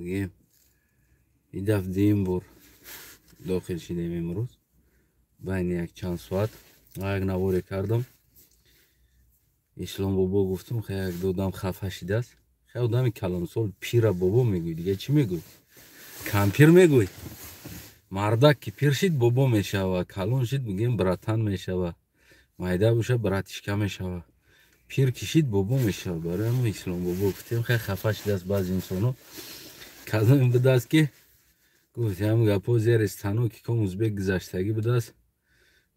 Бигем, ин дафъ дуюм бор дохил шидем имрӯз. Байни як чанд соат як наворе кардам. Ислом бобо гуфтум, хе як додам хафа шидааст. Хе одами калонсол пира бобо мегӯй, дига чӣ мегӯй? Кампир мегӯй. Мардак ки пир шид бобо мешава, калон шид мегӯем братан мешава, майда боша братишка мешава. Пир ки шид бобо мешава. Барои ҳамон Ислом бобо гуфтем, хе хафа шидааст баъзе инсоно. Кадом будааст ки гуфт ҳам гапо зери станок ки ком узбек гузаштагӣ будааст.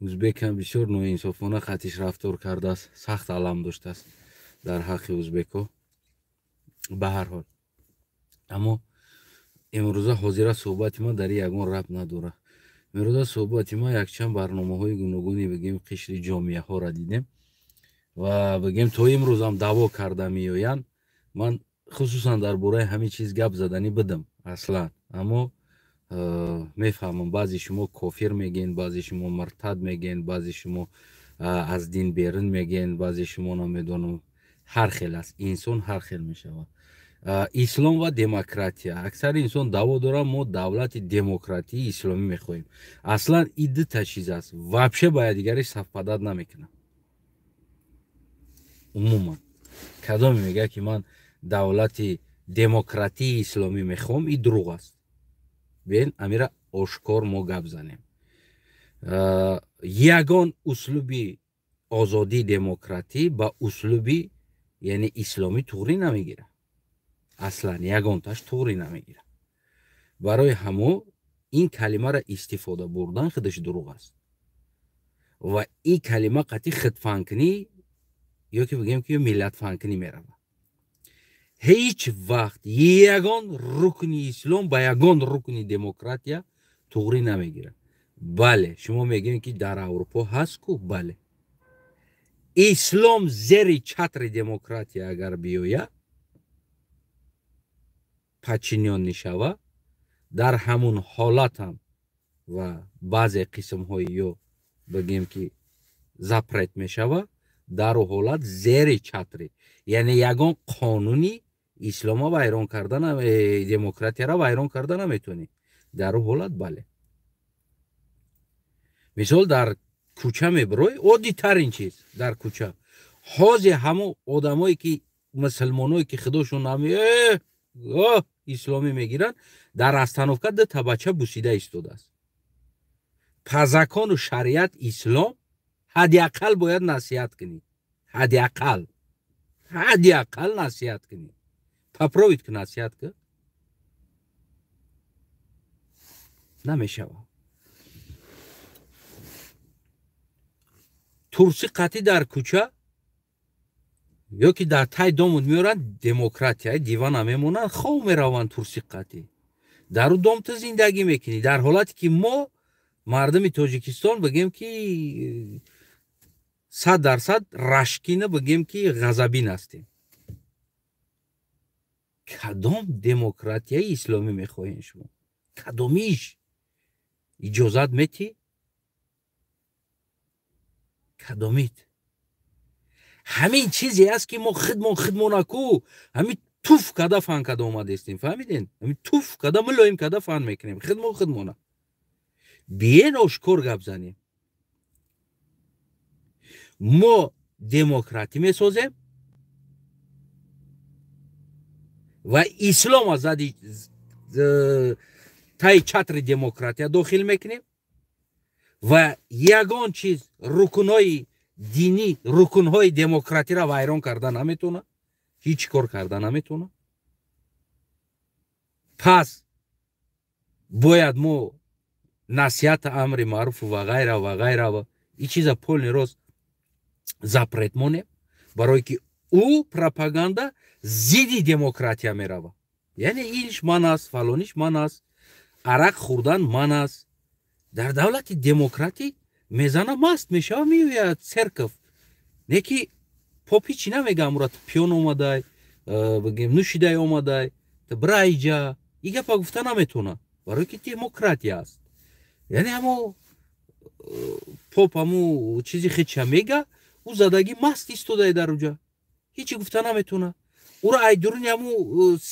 Узбекам бисёр ноинсофона қатиш рафтор кардааст, сахт алам доштааст дар ҳаққи узбекҳо. Ба ҳар ҳол, аммо имрӯза ҳозира суҳбати ман дар ягон рабт надорад. Имрӯза суҳбати ман якчанд барномаҳои гуногуни бигем қишри ҷомеаҳоро дидем ва бигем то имрӯзам даъво карда меоянд. Ман хусусан дар бораи ҳамин чиз гап заданӣ будам аслан, аммо мефаҳмам баъзе шумо кофир мегӯен, баъзе шумо муртад мегӯен, баъзе шумо аз дин берун мегӯен, баъзе шумо намедонам, ҳар хел аст. Инсон ҳар хел мешавад. Ислом ва демократия. Аксари инсон даъво дорад, мо давлати демократии исломӣ мехоҳем. Аслан ин дута чиз аст, вообще ба якдигариш совпадат намекунад. Умуман кадоме мегӯяд ки ман давлати демократии исломӣ мехоҳам, ин дурӯғ аст. Бен амира ошкор мо гап занем. Ягон услуби озодии демократӣ ба услуби яъне исломӣ туғрӣ намегирад. Аслан ягонташ туғрӣ намегирад. Барои ҳамо ин калимаро истифода бурдан худаш дурӯғ аст ва ин калима қатъи худфанкунӣ ё ки бигӯем ки миллатфанкунӣ меравад. Ҳеҷ вақт ягон рукни ислом ба ягон рукни демократия туғрӣ намегирад. Бале, шумо мегӯед ки дар Аврупо ҳаст ку? Бале, ислом зери чатри демократия агар биёяд, подчинён мешава, дар ҳамун ҳолатам ва баъзе қисмҳои ё бигем ки запрет мешава, дар ӯ ҳолат зери чатри, яъне ягон қонуни ислома вайрон карда, демократияро вайрон карда наметавонӣ. Дар ӯ ҳолат бале. Мисол дар кӯча мебирой, оддитарин чиз дар кӯча. Ҳозир ҳамон одамое ки мусулмоное ки худошон исломӣ мегиранд, дар остановка дута бача бусида истодааст. Па закону шариат ислом ҳадди ақал бояд насиҳат кунӣ. Ҳадди ақал. Ҳадди ақал насиҳат кунӣ. Попробуйт ки насиҳат кун. Намешавад. Турси қатъӣ дар кӯча ё ки дар тай домут меоранд демократия, дивана мемонанд, хов мераванд турси қатъӣ. Дар ӯ дом ту зиндагӣ мекунӣ. Дар ҳолате ки мо мардуми Тоҷикистон бигем ки 100% рашкина, бигем ки ғазабин ҳастем. Кадом демократияи исломӣ мехоҳем шумо? Кадомиш иҷозат метӣ? Кадомит? Ҳамин чизе аст ки мо хидмон хидмонаку ҳамин туф када фан када омадестем, фаҳмиден? Ҳамин туф када мулоим када фан мекунем хидмон хидмона. Биен ошкор гап занем. Мо демократӣ месозем ва ислом аз зади таи чатри демократия дохил мекунем ва ягон чиз рукнҳои динӣ, рукнҳои демократиро вайрон карда наметавонад, ҳеҷ кор карда наметавонад. Пас бояд мо насиҳата, амри маъруфу ва ғайра ва ғайра ва ин чиза полный рост запрет монем, барое ки ӯ пропаганда зидди демократия меравад. Яъне инш ман аст, фалониш ман аст, арақ хӯрдан ман аст. Дар давлати демократӣ мезана маст мешава, меояд церков. Не ки поп ҳичи намега, амура ту пиён омадай, бигем нӯшидай омадай, ту бира иҷа. Ин гапа гуфта наметавонад, барое ки демократия аст. Яъне ҳамо поп ҳамо чизи хича мега, ӯ задагӣ маст истодай дар уҷа, ҳичи гуфта наметавонад. Уро айдуруни ҳаму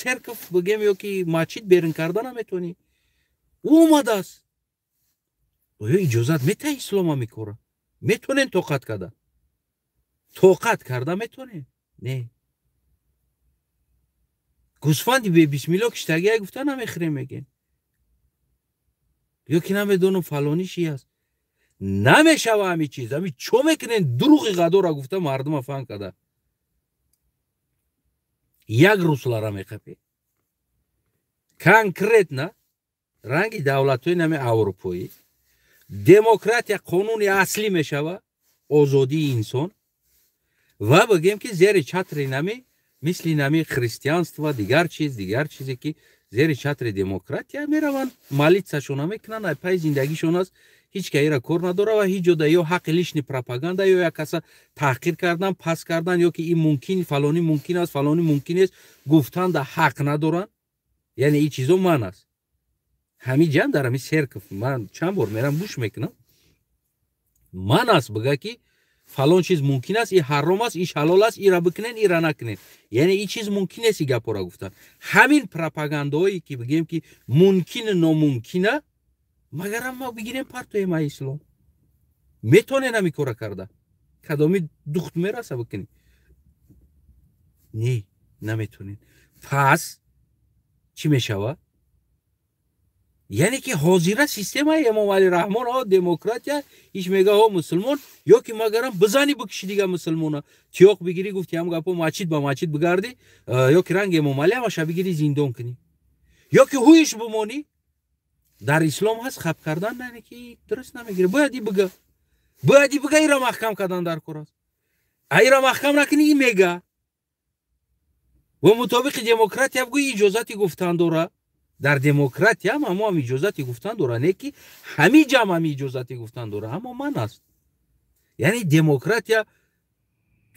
церковь бигем ё ки масҷид берун карда наметавонӣ. Ӯ омадааст. Оё иҷозат метаҳи ислом ҳами кора? Метонен тоқат карда? Тоқат карда метонен? Не. Гӯсфанди бебисмилло киштагия гуфта намехӯрем мегем. Ё ки намедонам фалонӣ чи аст. Намешава ҳами чиз. Ҳами чо мекунен дурӯғи ғадора гуфта мардума фаҳм карда. Як руслара меқапе. Конкретно ранги давлатҳои нами аврупоӣ демократия қонуни аслӣ мешава, озодии инсон ва бигем ки зери чатри нами мисли нами христианство, дигар чиз, дигар чизе ки зери чатри демократия мераванд, молиться шона мекунанд, ай пай зиндагишон аст, ҳеҷ каира кор надора ва ҳеҷ ҷода ё ҳаққи лишний пропаганда ё як каса таҳқир кардан, пас кардан ё ки ин мумкин, фалонӣ мумкин аст, фалонӣ мумкин нест гуфтанда ҳақ надоранд. Яъне ин чизо ман аст. Ҳамин ҷам дар ҳамин церковь ман чанд бор мерам гӯш мекунам. Ман аст бига ки фалон чиз мумкин аст, и ҳаром аст, иш ҳалол аст, ира бикунен, ира накунен. Яъне ин чиз мумкин нест, и гапҳоро гуфтан. Ҳамин пропагандаҳое ки бигем ки мумкину номумкина, магарам мо бигирем партоем ай ислом. Метонен ҳамин кора карда? Кадоми духт мераса бикунӣ? Не, наметонен. Пас чӣ мешавад? Яъне ки ҳозира системаи Эмомалӣ Раҳмон о демократия иш мега о мусулмон ё ки магарам бизани бикиши дига мусулмона тиёқ бигирӣ гуфти ҳам гапо масҷид ба масҷид бигардӣ ё ки ранги Эмомалӣ ҳамаша бигирӣ зиндон кунӣ ё ки ҳуиш бимонӣ. Дар ислом ҳаст хаб кардан, яъне ки дуруст намегирӣ. Бояд и бига, бояд и бига, ира маҳкам кардан дар кор аст. А ира маҳкам накунӣ, и мега ва мутобиқи демократия бигӯ иҷозати гуфтан дора. Дар демократия ҳам ҳамо ҳам иҷозати гуфтан дора, не ки ҳами ҷамъ ҳами иҷозати гуфтан дора, аммо ман аст. Яъне демократия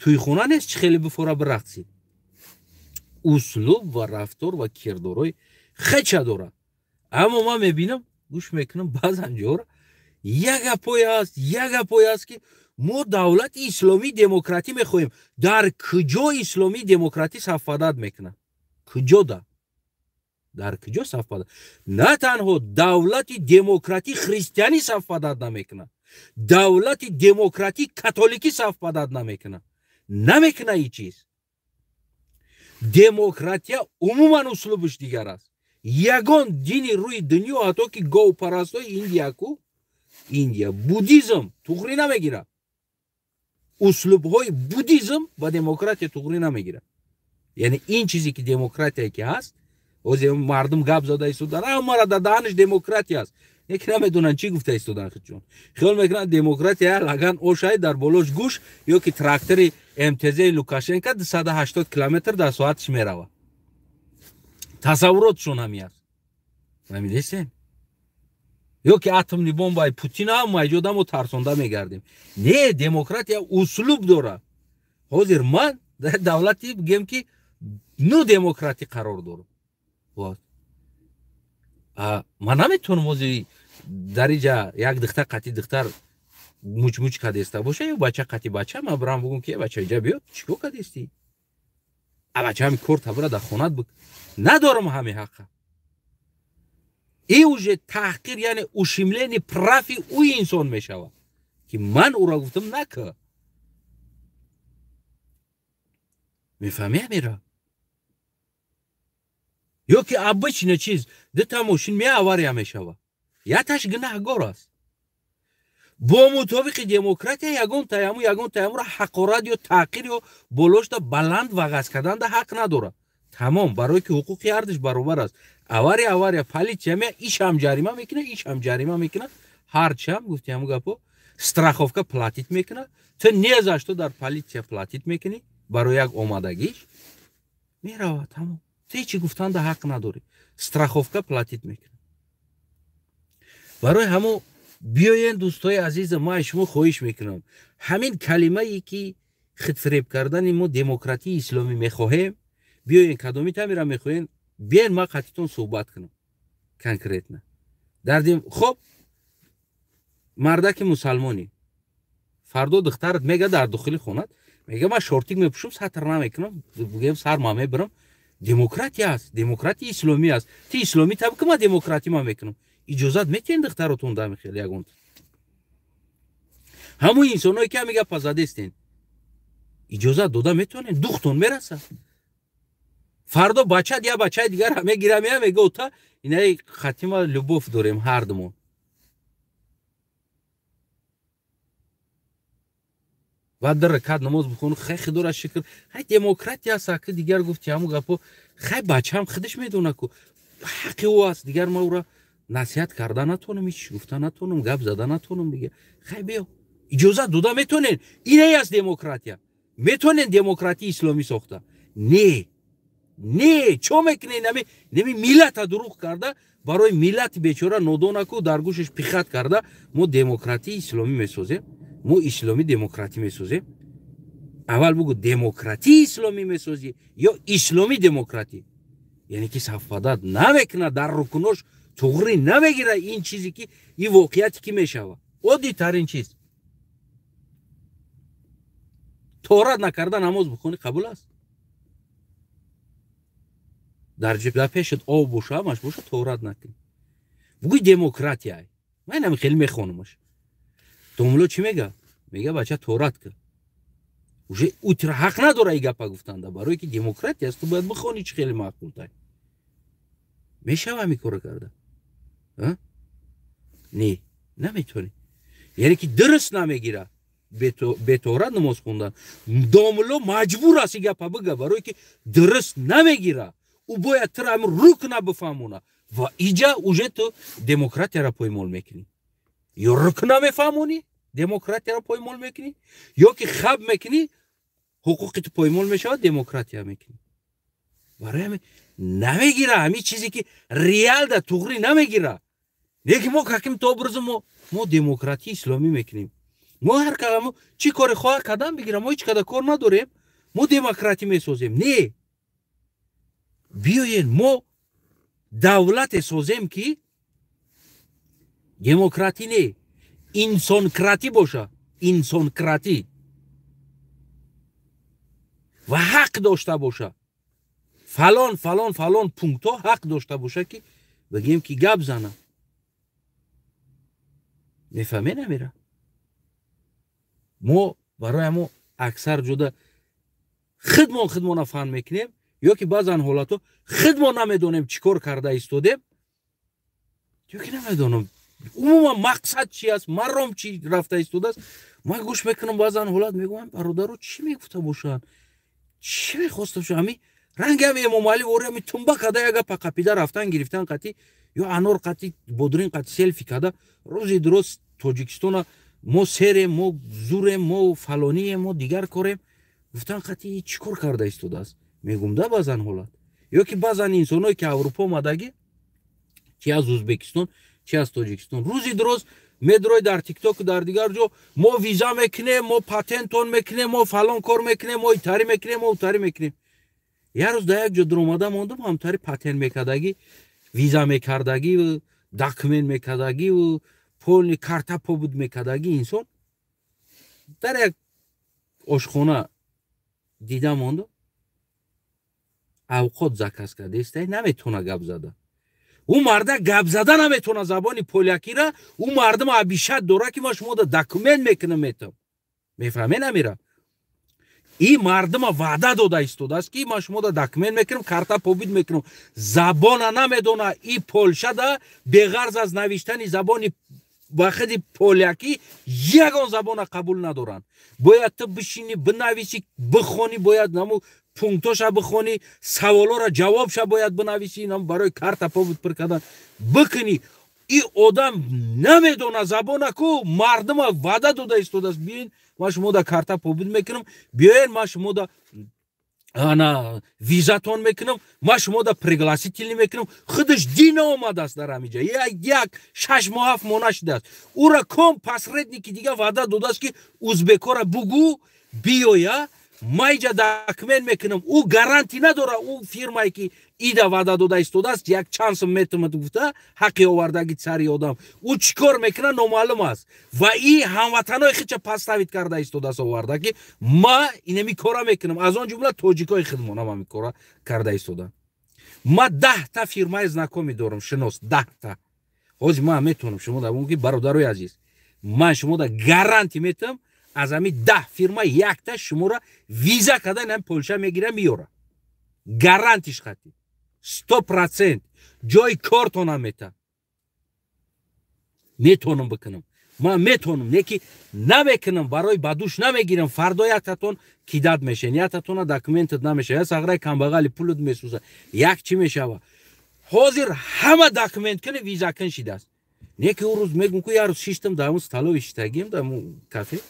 тӯйхона нест, чӣ хеле бифора бирақсид. Услуб ва рафтор ва кирдорҳои хеча дора. Аммо ман мебинам, гӯш мекунам, баъзан ҷора як гапое ҳаст, як гапое ҳаст ки мо давлати исломии демократӣ мехоҳем. Дар куҷо исломии демократӣ совпадать мекунад? Куҷо да? Дар куҷо совпадать? На танҳо давлати демократӣ христианӣ совпадать намекунад, давлати демократӣ католикӣ совпадать намекунад. Намекунад ин чиз. Демократия умуман услубаш дигар аст. Ягон дини рӯи дунё, ҳатто ки говпарастои Индия ку, Индия, буддизм туғрӣ намегирад. Услубҳои буддизм ба демократия туғрӣ намегирад. Яъне ин чизе ки демократия ки ҳаст, ҳозир мардум гап зада истодан, ҳамара дар даҳанаш демократия аст, яке намедонанд чӣ гуфта истодан. Худшон хиёл мекунанд демократия лаган ошай дар болош гӯш ё ки трактори МТЗ Лукашенко 280 километр дар соаташ меравад. Тасаввуротшон ҳами аст, фаҳмидесен? Ё ки атомный бомбаи Путин ҳам майҷода мо тарсонда мегардем. Не, демократия услуб дорад. Ҳозир ман дар давлати бигем ки ну демократӣ қарор дорам. Ман наметавонам ҳозир дар иҷа як духтар қати духтар мучмуч кадеста боша ё бача қати бача, ман бирам бугум ки бача иҷа биё, чӣ кор кадестӣ? А бача ҳами кор табира дар хонат бик. Надорам ҳами ҳаққа. И уже таҳқир, яъне ущемление прав и ӯ инсон мешавад ки ман ӯро гуфтам нака. Мефаҳмӣ ҳамира? Ё ки обычный чиз, дута мошин мея авария мешавад, якташ гунаҳгор аст. Бо мутобиқи демократия ягон таяму ягон таямуро ҳақорат ё таъқир ё болошта баланд вағаз карданда ҳақ надорад. Тамом, барое ки ҳуқуқи ҳардуш баробар аст. Авария авария, полиция мея, ишам ҷарима мекунад, ишам ҷарима мекунад, ҳарчиам гуфти ҳаму гапо страховка платить мекунад. Ту не за что дар полиция платить мекунӣ барои як омадагиш меравад, тамом. Ту ҳечи гуфтанда ҳақ надорӣ, страховка платить мекунад. Барои ҳамо биёен, дӯстои азиза, ман аз шумо хоҳиш мекунам, ҳамин калимае ки худфиреб кардани мо демократии исломӣ мехоҳем, биёен, кадоми тамира мехоҳем, биёен ман қатитон суҳбат кунам конкретно. Дар хоб мардаки мусалмонӣ фардо духтарат мега дар дохили хонат Мега ман шортик мепӯшам, сатр намекунам, бигӯям сар ма мебарам. Демократия аст, демократия исломӣ аст. Ти исломӣ таб ки ман демократия ма мекунам. Иҷозат метиҳен духтаротон дами хеле ягон. Ҳамон инсоное ки ҳами гапа задестен, иҷозат дода метавонед, духтон мерасад. Фардо бачат я бачаи дигар мегира, мея мега ота инаи хатима любовь дорем ҳардумон. Баъд дар ракат намоз бихону, хай худоро шукр, хай демократия аст. Аки дигар гуфти ҳамун гапо, хай бачаам худаш медона ку ҳаққи ӯ аст, дигар ман ӯра насиҳат карда натонам, ҳеч гуфта натонам, гап зада натонам дигар. Хай биё, иҷозат дода метонен. Инае аст демократия. Метонен демократияи исломӣ сохта? Не, не, чо мекунед? Нами миллата дурӯғ карда, барои миллати бечора нодонаку дар гӯшаш пихат карда, мо демократияи исломӣ месозем, мо исломӣ демократӣ месозем. Аввал бугӯ демократии исломӣ месозӣ ё исломӣ демократӣ? Яъне ки совпадат намекунад, дар рукунош туғрӣ намегирад ин чизе ки ин воқеияте ки мешавад. Оддитарин чиз. Тоҳорат накарда намоз бихонӣ қабул аст? Дар пешат об боша, ҳамаш боша, тоҳорат накунӣ. Бугӯй демократия. Ман инам хеле мехонамаш. Домулло чӣ мега? Мега бача тоҳорат кун. Уже ӯ тира ҳақ надора ин гапа гуфтанда, барое ки демократия аст, ту бояд бихонӣ чӣ хеле маъқултай. Мешава ҳамин корро карда? Не, наметавонӣ. Яъне ки дуруст намегира бетоҳорат намоз хондан. Домулло маҷбур аст ин гапа бига, барое ки дуруст намегира. Ӯ бояд тира ҳамин рукна бифаҳмона ва иҷа уже ту демократияро поймол мекунӣ. Ё рукна мефаҳмонӣ, демократияро поймол мекунӣ, ё ки хаб мекунӣ, ҳуқуқи ту поймол мешавад, демократия мекунӣ. Барои ҳамин намегира ҳамин чизе ки реалда туғрӣ намегира. Лекин мо каким то образом мо демократияи исломӣ мекунем. Мо ҳар кадом чӣ коре хоҳад кардан бигира, мо ҳеҷ када кор надорем, мо демократия месозем. Не, биёед мо давлате созем ки демократӣ не, инсонкратӣ боша, инсонкратӣ ва ҳақ дошта боша. Фалон фалон фалон пунктҳо ҳақ дошта боша ки бигӯем ки гап зана. Мефаҳме намера? Мо барои ҳамо аксар ҷода худмон худмона фан мекунем, ё ки баъзан ҳолатҳо худмон намедонем чӣ кор карда истодем, ё ки намедонам умуман мақсад чи аст, маром чӣ рафта истодааст. Ман гӯш мекунам баъзан ҳолат, мегӯям бародаро чӣ мегуфта бошанд, чӣ мехоста бошанд? Ҳами ранги ҳами Эмомалӣ вори ҳами тумба када як гапа қапида рафтан гирифтан қатӣ, ё анор қатӣ, бодрин қатӣ селфи када, рӯзи дуруст Тоҷикистона мо серем, мо зурем, мо фалонием, мо дигар корем гуфтан қатӣ чӣ кор карда истодааст? Мегум да баъзан ҳолат. Ё ки баъзан инсоное ки Аврупо омадагӣ, чи аз Ӯзбекистон, чи аз Тоҷикистон, рӯзи дуруст медрой дар тиктоку дар дигар ҷо мо виза мекунем, мо патентон мекунем, мо фалон кор мекунем, мо итарӣ мекунем, мо утарӣ мекунем. Як рӯз дар як ҷо дуромада мондум, ҳамтари патент мекардагӣ, виза мекардагӣ, документ мекардагӣ, полни карта побуд мекардагӣ инсон дар як ошхона дида мондум. Авқот заказ кардааст, наметавона гап зада. Ӯ марда гап зада наметавона забони полякира, ӯ мардум абишат дора ки ман шумода документ мекунам метам. Мефаҳме намера? Ин мардума ваъда дода истодааст ки ман шумода документ мекунам, карта побид мекунам. Забона намедона. И Полшада беғарз аз навиштани забони ба худи полякӣ ягон забона қабул надоранд. Бояд ту бишинӣ, бинависӣ, бихонӣ, бояд наму пунктоша бихонӣ, саволора ҷавобша бояд бинависӣ, нам барои карта побуд пур кардан бикунӣ. И одам намедона забона ку мардума ваъда дода истодааст, биёин ман шумода карта побуд мекунам, биёен ман шумода ана визатон мекунам, ман шумода пригласительный мекунам. Худаш дина омадааст дар ҳамин ҷа, як 6 моҳ 7 моҳ нашидааст. Ӯра ком посредники дига ваъда додааст ки узбекора бугӯ биёя, ман иҷа документ мекунам. Ӯ гарантӣ надора, ӯ фирмае ки Ида ваъда дода истодааст, як чанд сум метумад гуфта, ҳаққи овардаги сари одам. Ӯ чӣ кор мекунад, номаълум аст. Ва и ҳамватанои худша подставить карда истодааст оварда, ки ма инами кора мекунам. Аз он ҷумла тоҷикои худмонам ҳами кора карда истода. Ма 10 та фирмаи знакомый дорам, шинос, 10 та. Ҳозир ман метавонам шумо да бигӯм, ки бародарои азиз, ман шумо да гарантия метавам, аз ҳами 10 фирма якта шуморо виза карда инами Полша мегира, меёра. Гарантиш хати 100%, ҷои кортонам мета. Метавонам бикунам, ман метавонам, не ки намекунам, барои ба душ намегирам. Фардо яктатон кидать мешен, яктатона документат намеша, я сағраи камбағали пулут месӯза, як чӣ мешава. Ҳозир ҳама документ куни, виза кун шидааст. Не ки ӯ рӯз мегум ку, як рӯз шиштам дар ҳамун столовый, шиштагим дар ҳамун кафе,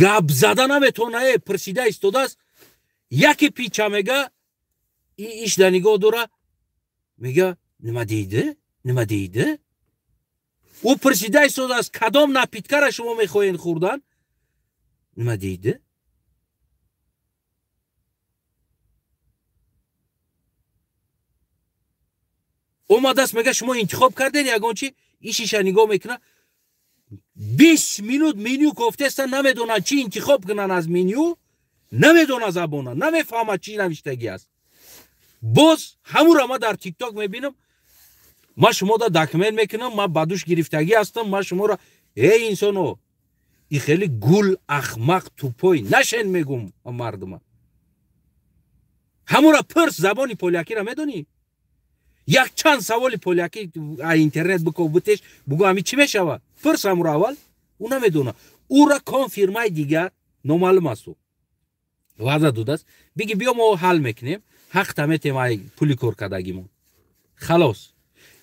гап зада наметавона, пурсида истодааст. Яке пича мега, иш да нигоҳ дора, мега: «Нима диди, нима диди?» Ӯ пурсида истодааст: «Кадом напиткара шумо мехоҳед хӯрдан?» «Нима диди?» Омадааст, мега: «Шумо интихоб кардед ягон чи?» Ишиша нигоҳ мекунад, 20 минут меню кофтеста, намедонад чӣ интихоб кунанд аз меню, намедонад забона, намефаҳмад чӣ навиштагӣ аст. Боз ҳамура ма дар Тикток мебинам: «Ман шумода документ мекунам, ман ба душ гирифтагӣ ҳастам, ман шуморо». Эй инсоно, и хеле гул, ахмақ, тупой нашен, мегум мардума. Ҳамура пурс: «Забони полякиро медонӣ?» Як чанд саволи полякӣ интернет биков, битеш, бугӯ ҳами чӣ мешава. Пурс ҳамура аввал, ӯ намедона. Ӯра кон фирмаи дигар номаълум аст, ӯ ваъда додааст, биги: «Биё, мо ҳал мекунем, ҳақта метем ай пули кор кардагимон». Халос,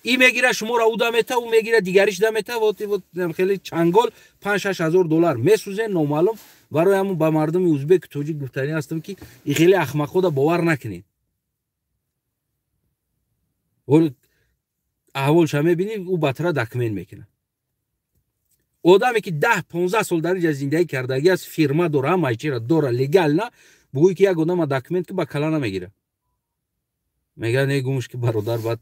и мегира шуморо, ӯ дамета, ӯ мегира, дигариш дамета. Вот хеле чангол 5-6 ҳазор доллар месӯзен номаълум. Барои ҳамун ба мардуми узбеку тоҷик гуфтанӣ ҳастам, ки и хеле ахмақода бовар накунед. Аҳволша мебинӣ, ӯ батра документ мекунад. Одаме ки 10-15 сол дар инҷа зиндагӣ кардагӣ аст, фирма дора, ҳамаи чира дора, легально, бугӯй ки як одама документ ки, ба кала намегира. Мега: «Не, гумш ки, бародар, баъд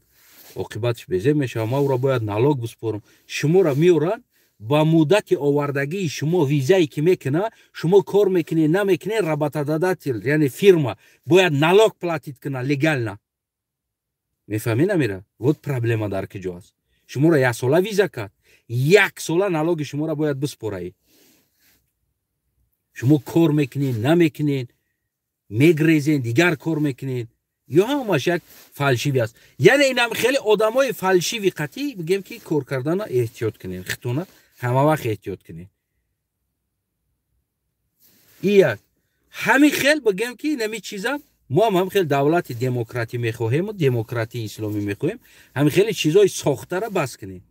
оқибатш безеб мешава, ман ӯро бояд налог биспорам». Шуморо меоранд, ба муддати овардагии шумо визае ки мекуна, шумо кор мекунед, намекунед, работодатель, яъне фирма, бояд налог платить куна легально. Мефаҳмӣ намира? Вот проблема дар киҷо аст. Шуморо яксола виза кард, як сола налоги шуморо бояд биспораед. Шумо кор мекунед, намекунед, мегрезен, дигар кор мекунед, ё ҳамаш як фальшивый аст. Яъне инам хеле одамои фальшивый қатъӣ, бигем ки, кор кардана эҳтиёт кунед, хитона ҳама вақт эҳтиёт кунед. И як ҳамин хел, бигем ки, инами чизам, мо ҳам ҳам хел давлати демократӣ мехоҳему демократии исломӣ мехоҳем. Ҳамин хеле чизои сохтара бас кунед.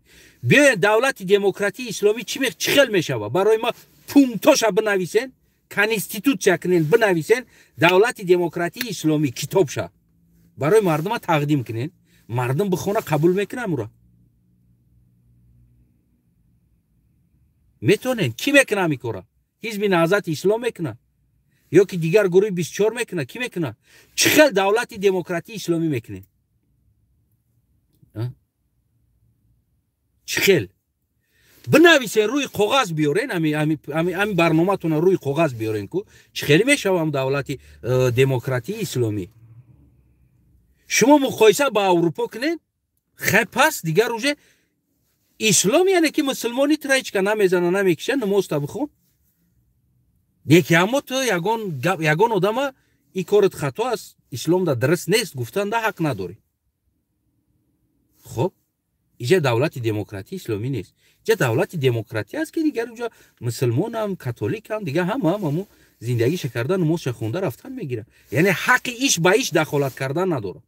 Биёед, давлати демократии исломӣ чӣ хел мешава, барои ма пунктоша бинависен, конститутсия кунен, бинависен давлати демократии исломӣ, китобша барои мардума тақдим кунен, мардум бихона, қабул мекунам ура. Метонен? Кӣ мекуна ҳамин кора? Ҳизби Наҳзати Ислом мекуна ё ки дигар гурӯҳи 24 мекуна? Кӣ мекуна? Чӣ хел давлати демократии исломӣ мекунем? Чӣ хел? Бинависен, рӯи коғаз биёрен, ҳами барноматона рӯи коғаз биёрен ку, чӣ хеле мешавам давлати демократии исломӣ? Шумо муқоиса ба Аврупо кунед. Хай, пас дигар уже ислом, яъне ки мусулмони тура ҳечка намезана, намекиша, намозта бихон. Яке аммо ту ягон одама «И корат хато аст, исломда дуруст нест» гуфтанда ҳақ надорӣ. Хоб, иҷа давлати демократии исломӣ нест, иҷа давлати демократӣ аст, ки дигар уҷа мусулмонам, католикам, дигар ҳамаам ҳаму зиндагиша карда, намозша хонда рафтан мегирад. Яъне ҳаққи иш ба иш дахолат кардан надорад,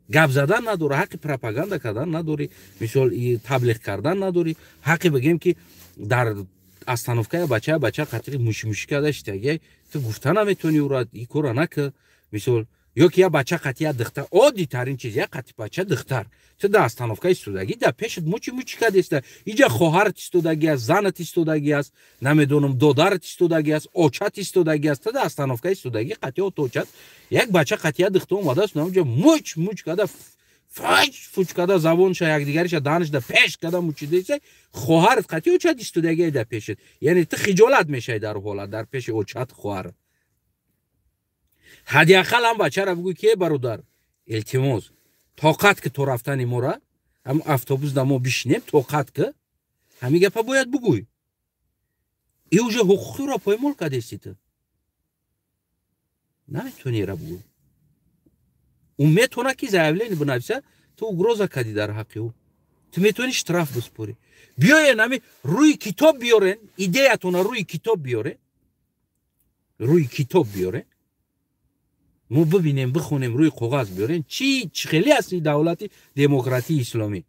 гап задан надора, ҳаққи пропаганда кардан надорӣ, мисол, таблиғ кардан надорӣ, ҳаққи, бигем ки, дар остановкая бача қатири мушмушӣ карда шитагиай, ту гуфта наметавонӣ ура: «И кора нака». Мисол. Ё ки я бача қати я духтар, оддитарин чиз, я қати бача духтар. Ту дар остановка истодагӣ, дар пешат мучи мучи кадеста. Иҷа хоҳарат истодагӣ аст, занат истодагӣ аст, намедонам, додарат истодагӣ аст, очат истодагӣ аст. Ту дар остановка истодагӣ, қати оточат. Як бача қати я духтар омадааст, намуҷа муч муч када, фуч фуч када, забонша якдигариша данашда пеш када мучидаиса, хоҳарат қати очат истодагӣ дар пешат. Яъне ту хиҷолат мешавӣ дар ҳолат, дар пеши очат хоҳарат. Ҳадди ақал ҳам бачаро бигӯй ки э бародар, илтимос, тоқат ки то рафтани мора ҳам автобус да мо бишинем, тоқат ки. Ҳамин гапа бояд бигӯй. И уже ҳуқуқиро поймол кардести ту. Наметавонӣ ира бигӯй. Ӯ метавонад ки заявление бинависа, ту угроза кардӣ дар ҳаққи ӯ. Ту метавонӣ штраф биспорӣ. Биёен ҳами рӯи китоб биёрен, идеятона рӯи китоб биёрен. Рӯи китоб биёрен. Мо бибинем, бихонем, рӯи коғаз биёрем, чӣ хеле аст ин давлати демократии исломӣ?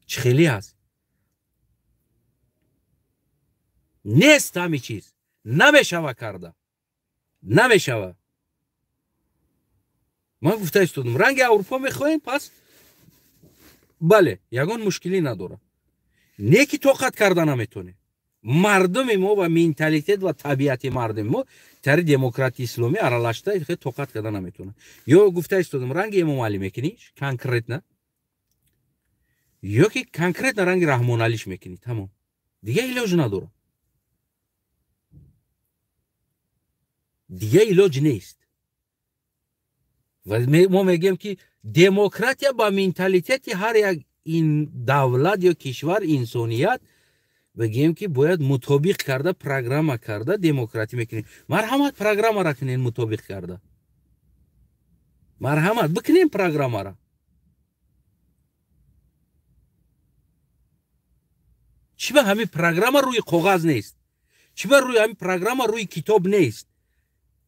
Чӣ хеле аст? Нест ҳами чиз. Намешава карда. Намешава. Ман гуфта истодам, ранги Аврупо мехоҳем, пас бале, ягон мушкилӣ надорад. Не ки тоқат карда наметонем. Мардуми мо ва менталитет ва табиати мардуми мо тари демократии исломӣ аралашта хеле тоқат карда наметавонад. Ё гуфта истодам, ранги Эмомалӣ мекунӣ конкретно, ё ки конкретно ранги Раҳмоналиш мекунӣ, тамом. Дига илоҷ надорад. Дига илоҷ нест. Ва мо мегӯем ки демократия ба менталитети ҳар як ин давлат ё кишвар, инсоният бигӯем ки бояд мутобиқ карда, программа карда демократӣ мекунем. Марҳамат, программара кунем мутобиқ карда. Марҳамат, бикунем программара. Чӣ ба ҳамин программа рӯи коғаз нест? Чӣ ба рӯи ҳамин программа рӯи китоб нест?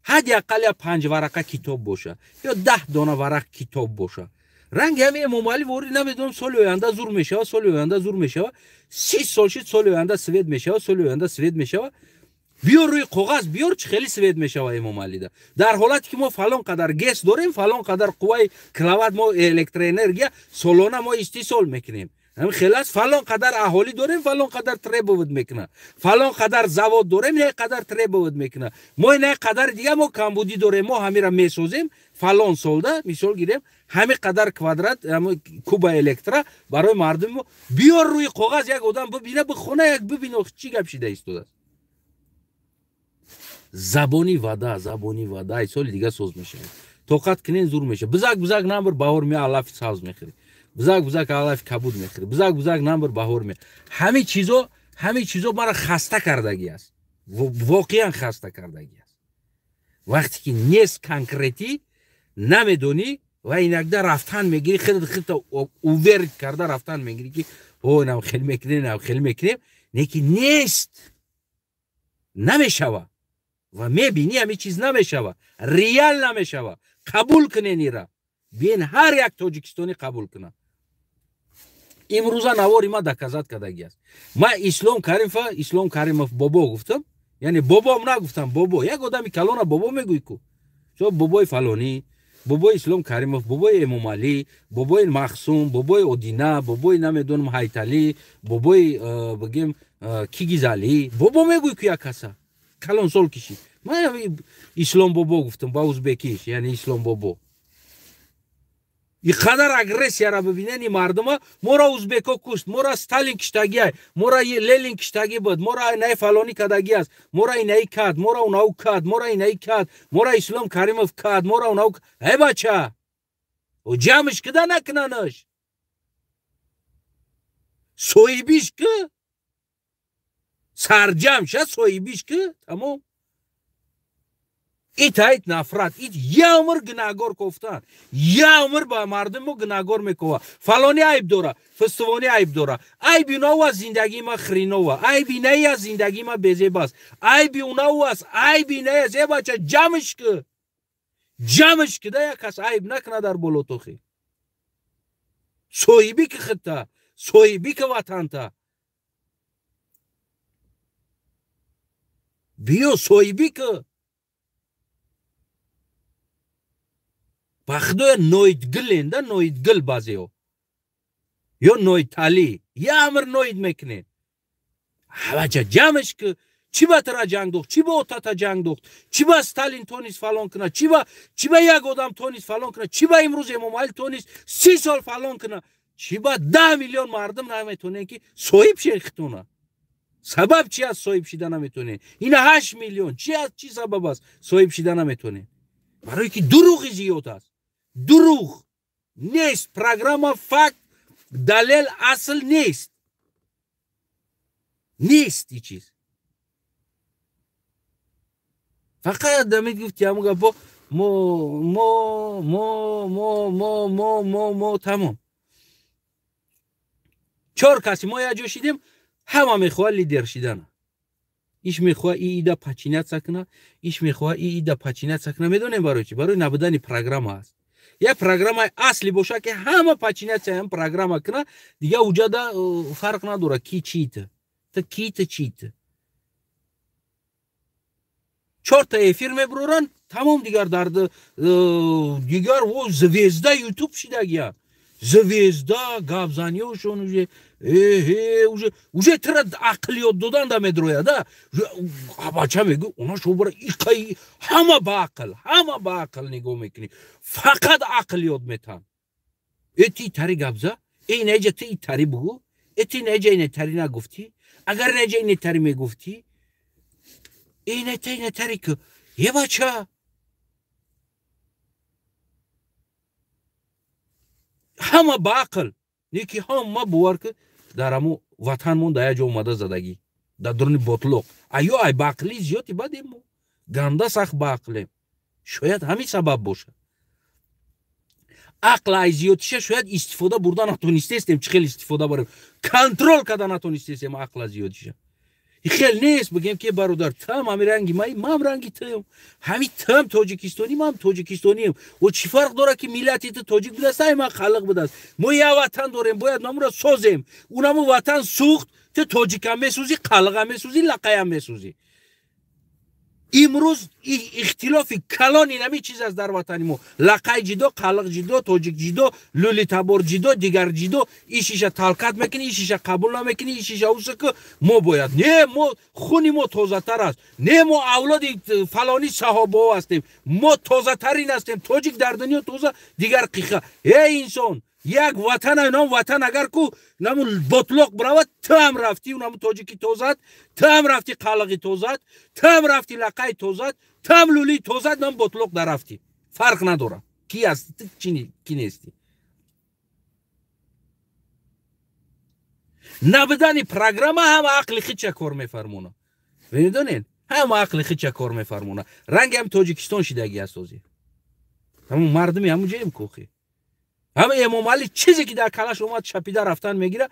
Ҳадди ақал я 5 варақа китоб боша ё 10 дона варақ китоб боша. Ранги ҳами Эмомалӣ ворид намедонам, соли оянда зур мешава, соли оянда зур мешава, 30 сол шид, соли оянда свет мешава, соли оянда свет мешава. Биёр рӯи коғаз, биёр чӣ хеле свет мешава Эмомалида. Дар ҳолате ки мо фалон қадар ГЭС дорем, фалон қадар қувваи киловатт мо электроэнергия солона мо истеҳсол мекунем. Ҳамин хел аст, фалон қадар аҳолӣ дорем, фалон қадар требовать мекунад. Фалон қадар завод дорем, не қадар требовать мекунад. Мо не қадар дига мо камбудӣ дорем, мо ҳамира месозем, фалон солда, мисол гирем, ҳами қадар квадрат, куба электра барои мардуми мо. Биёр рӯи коғаз як одам бибина, бихона, як бибина, чӣ гап шида истодааст. Забони вада, забони вада, ай соли дига соз мешавад. Тоқат кунен зур мешавад. Бизак бизак намбар баҳор меояд, алафи сабз мехӯрӣ. Бузак бузак алафи кабуд мехӯрӣ. Бузак бузак намбар баҳор меояд. Ҳамин чизо маро хаста кардагӣ аст. Воқеан хаста кардагӣ аст. Вақте ки нест конкретӣ, намедонӣ ва инакда рафтан мегирӣ, хеле хеле уверид карда рафтан мегирӣ ки о инам хеле мекунем, инам хеле мекунем, не ки нест. Намешава. Ва мебинӣ ҳамин чиз намешава. Реал намешава. Қабул кунен ира. Биен ҳар як тоҷикистонӣ қабул кунад. Имрӯза навори ма доказат кардагӣ аст. Ма Ислом Каримова, Ислом Каримов бобо гуфтам, яъне бобом нагуфтам, бобо. Як одами калона бобо мегӯй ку. Чо бобои фалонӣ, бобои Ислом Каримов, бобои Эмомалӣ, бобои Махсум, бобои Одина, бобои намедонам Ҳайталӣ, бобои бигем Кигизалӣ, бобо мегӯй ку як каса. Калонсол кишид. Ман Ислом бобо гуфтам ба узбекиш, яъне Ислом бобо. И қадар агрессияра бибинен ин мардума, моро узбеко кушт, моро Сталин киштагӣ, моро Ленин киштагӣ буд, моро инаи фалонӣ кардагӣ аст, моро инаи кард, моро унау кард, моро инаи кард, моро Ислом Каримов кард, моро унау. Эй бача, ҷамъш кида накунанаш, соҳибиш ки, сарҷамъ ша, соҳибиш ки, тамом. Ит айт нафрат, ит я умр гунаҳгор кофтан, я умр ба мардуми мо гунаҳгор мекова. Фалони айб дора, фистивони айб дора, айби унав аст зиндагии ма хринова, айби инаи аст зиндагии ма безеб аст, айби унав аст, айби инаи аст. Э бача, ҷамъш ки, ҷамъш ки, да як кас айб накуна дар болотохи. Соҳибӣ ки хитта, соҳибӣ ки ватанта. Биё соҳибӣ ки. Ба худоя ноидгиленда, ноидгил баъзеҳо ё ноидталӣ я амр ноид мекунед. Ҳаваҷа ҷамъш ки чӣ ба тара ҷанг дохт, чӣ ба отата ҷанг дохт, чӣ ба Сталин тонист фалон кунад, чӣ ба як одам тонист фалон кунад, чӣ ба имрӯз Эмомалӣ тонист 30 сол фалон кунад, чӣ ба 10 миллион мардум наметонем ки соҳиб шен хитона. Сабаб чи аст соҳиб шида наметонем? Ина 8 миллион чи аст, чӣ сабаб аст соҳиб шида наметонем? Барое ки дурӯғи зиёд аст. Дурӯғ нест, программа, факт, далел асл нест. Нест и чиз. Фақат дамид гуфти ҳамун гапо мо мо мо мо мо мо мо мо тамом. Чор каси мо як ҷо шидем, ҳама мехоҳад лидер шидана. Иш мехоҳад и ида подчиняться кунад, иш мехоҳад и ида подчиняться кунад. Медонем барои чӣ? Барои набудани программа аст. Як программаи асли бошад, ки ҳама подчиняться ҳам программа кунад, дига уҷада фарқ надорад ки чита. Ту ки ту чита. Чорта эфир мебуроранд, тамом дигар дар дигар о звезда ютуб шидагия. Звезда гапзаниёшон уже эҳе уже тра ақл ёд додан да медрояд, да? Бача мегӯ, она шобара иқаи ҳама ба ақл, ҳама ба ақл нигоҳ мекунӣ. Фақат ақл ёд метан. Э ти тари гапза, э инаҷа ти тари бугӯ, э ти инаҷа ине тари нагуфтӣ, агар инаҷа ине тари мегуфтӣ, ине та ине тари ку. Е бача, ҳама ба ақл, неки ҳама бовар ки дар ҳамо ватанмон дар як ҷо омада задагӣ, дар дуруни ботлоқ. Аё ай ба ақли зиёди бадем мо, ганда сахт ба ақлем. Шояд ҳамин сабаб бошад. Ақл ай зиёдиша шояд истифода бурда натонистестем, чӣ хел истифода барем, контрол карда натонистестем ақла зиёдиша. Хел нест бигем ки бародар, там ҳами ранги май, мам ранги там, ҳами там тоҷикистонӣ, мам тоҷикистонием. О чӣ фарқ дорад ки миллати ту тоҷик будааст, ай ман халқ будааст. Мо як ватан дорем, бояд намуро созем. Унаму ватан сӯхт, ту тоҷикам месӯзӣ, қалғам месӯзӣ, лақаям месӯзӣ. Имрӯз ихтилофи калон инами чиз аст дар ватани мо. Лақай ҷидо, қалиқ ҷидо, тоҷик ҷидо, лӯли табор ҷидо, дигар ҷидо. Ишиша талкат мекунӣ, ишиша қабул намекунӣ, ишиша уса ки мо бояд. Не, мо хуни мо тозатар аст. Не, мо авлоди фалони саҳобаҳо ҳастем. Мо тозатарин ҳастем. Тоҷик дар дунё тоза, дигар қиха. Эй инсон, як ватан, нам ватан агар ку наму ботлоқ биравад, ту ҳам рафтӣ, наму тоҷики тозат, ту ҳам рафтӣ қалиқи тозат, ту ҳам рафтӣ лақаи тозат, ту ҳам лӯлии тозат, нам ботлоқ дарафтӣ. Фарқ надорад ки ҳастӣ, ту ки нестӣ. Набудани программа ҳама ақли хича кор мефармонад. Медонед, ҳама ақли хича кор мефармонад. Ранги ҳам Тоҷикистон шидаги аст ҳозир. Ҳамун мардуми ҳамун ҷоем кӯхи. Ҳама Эмомалӣ чизе ки дар калаш омад чапида рафтан мегирад,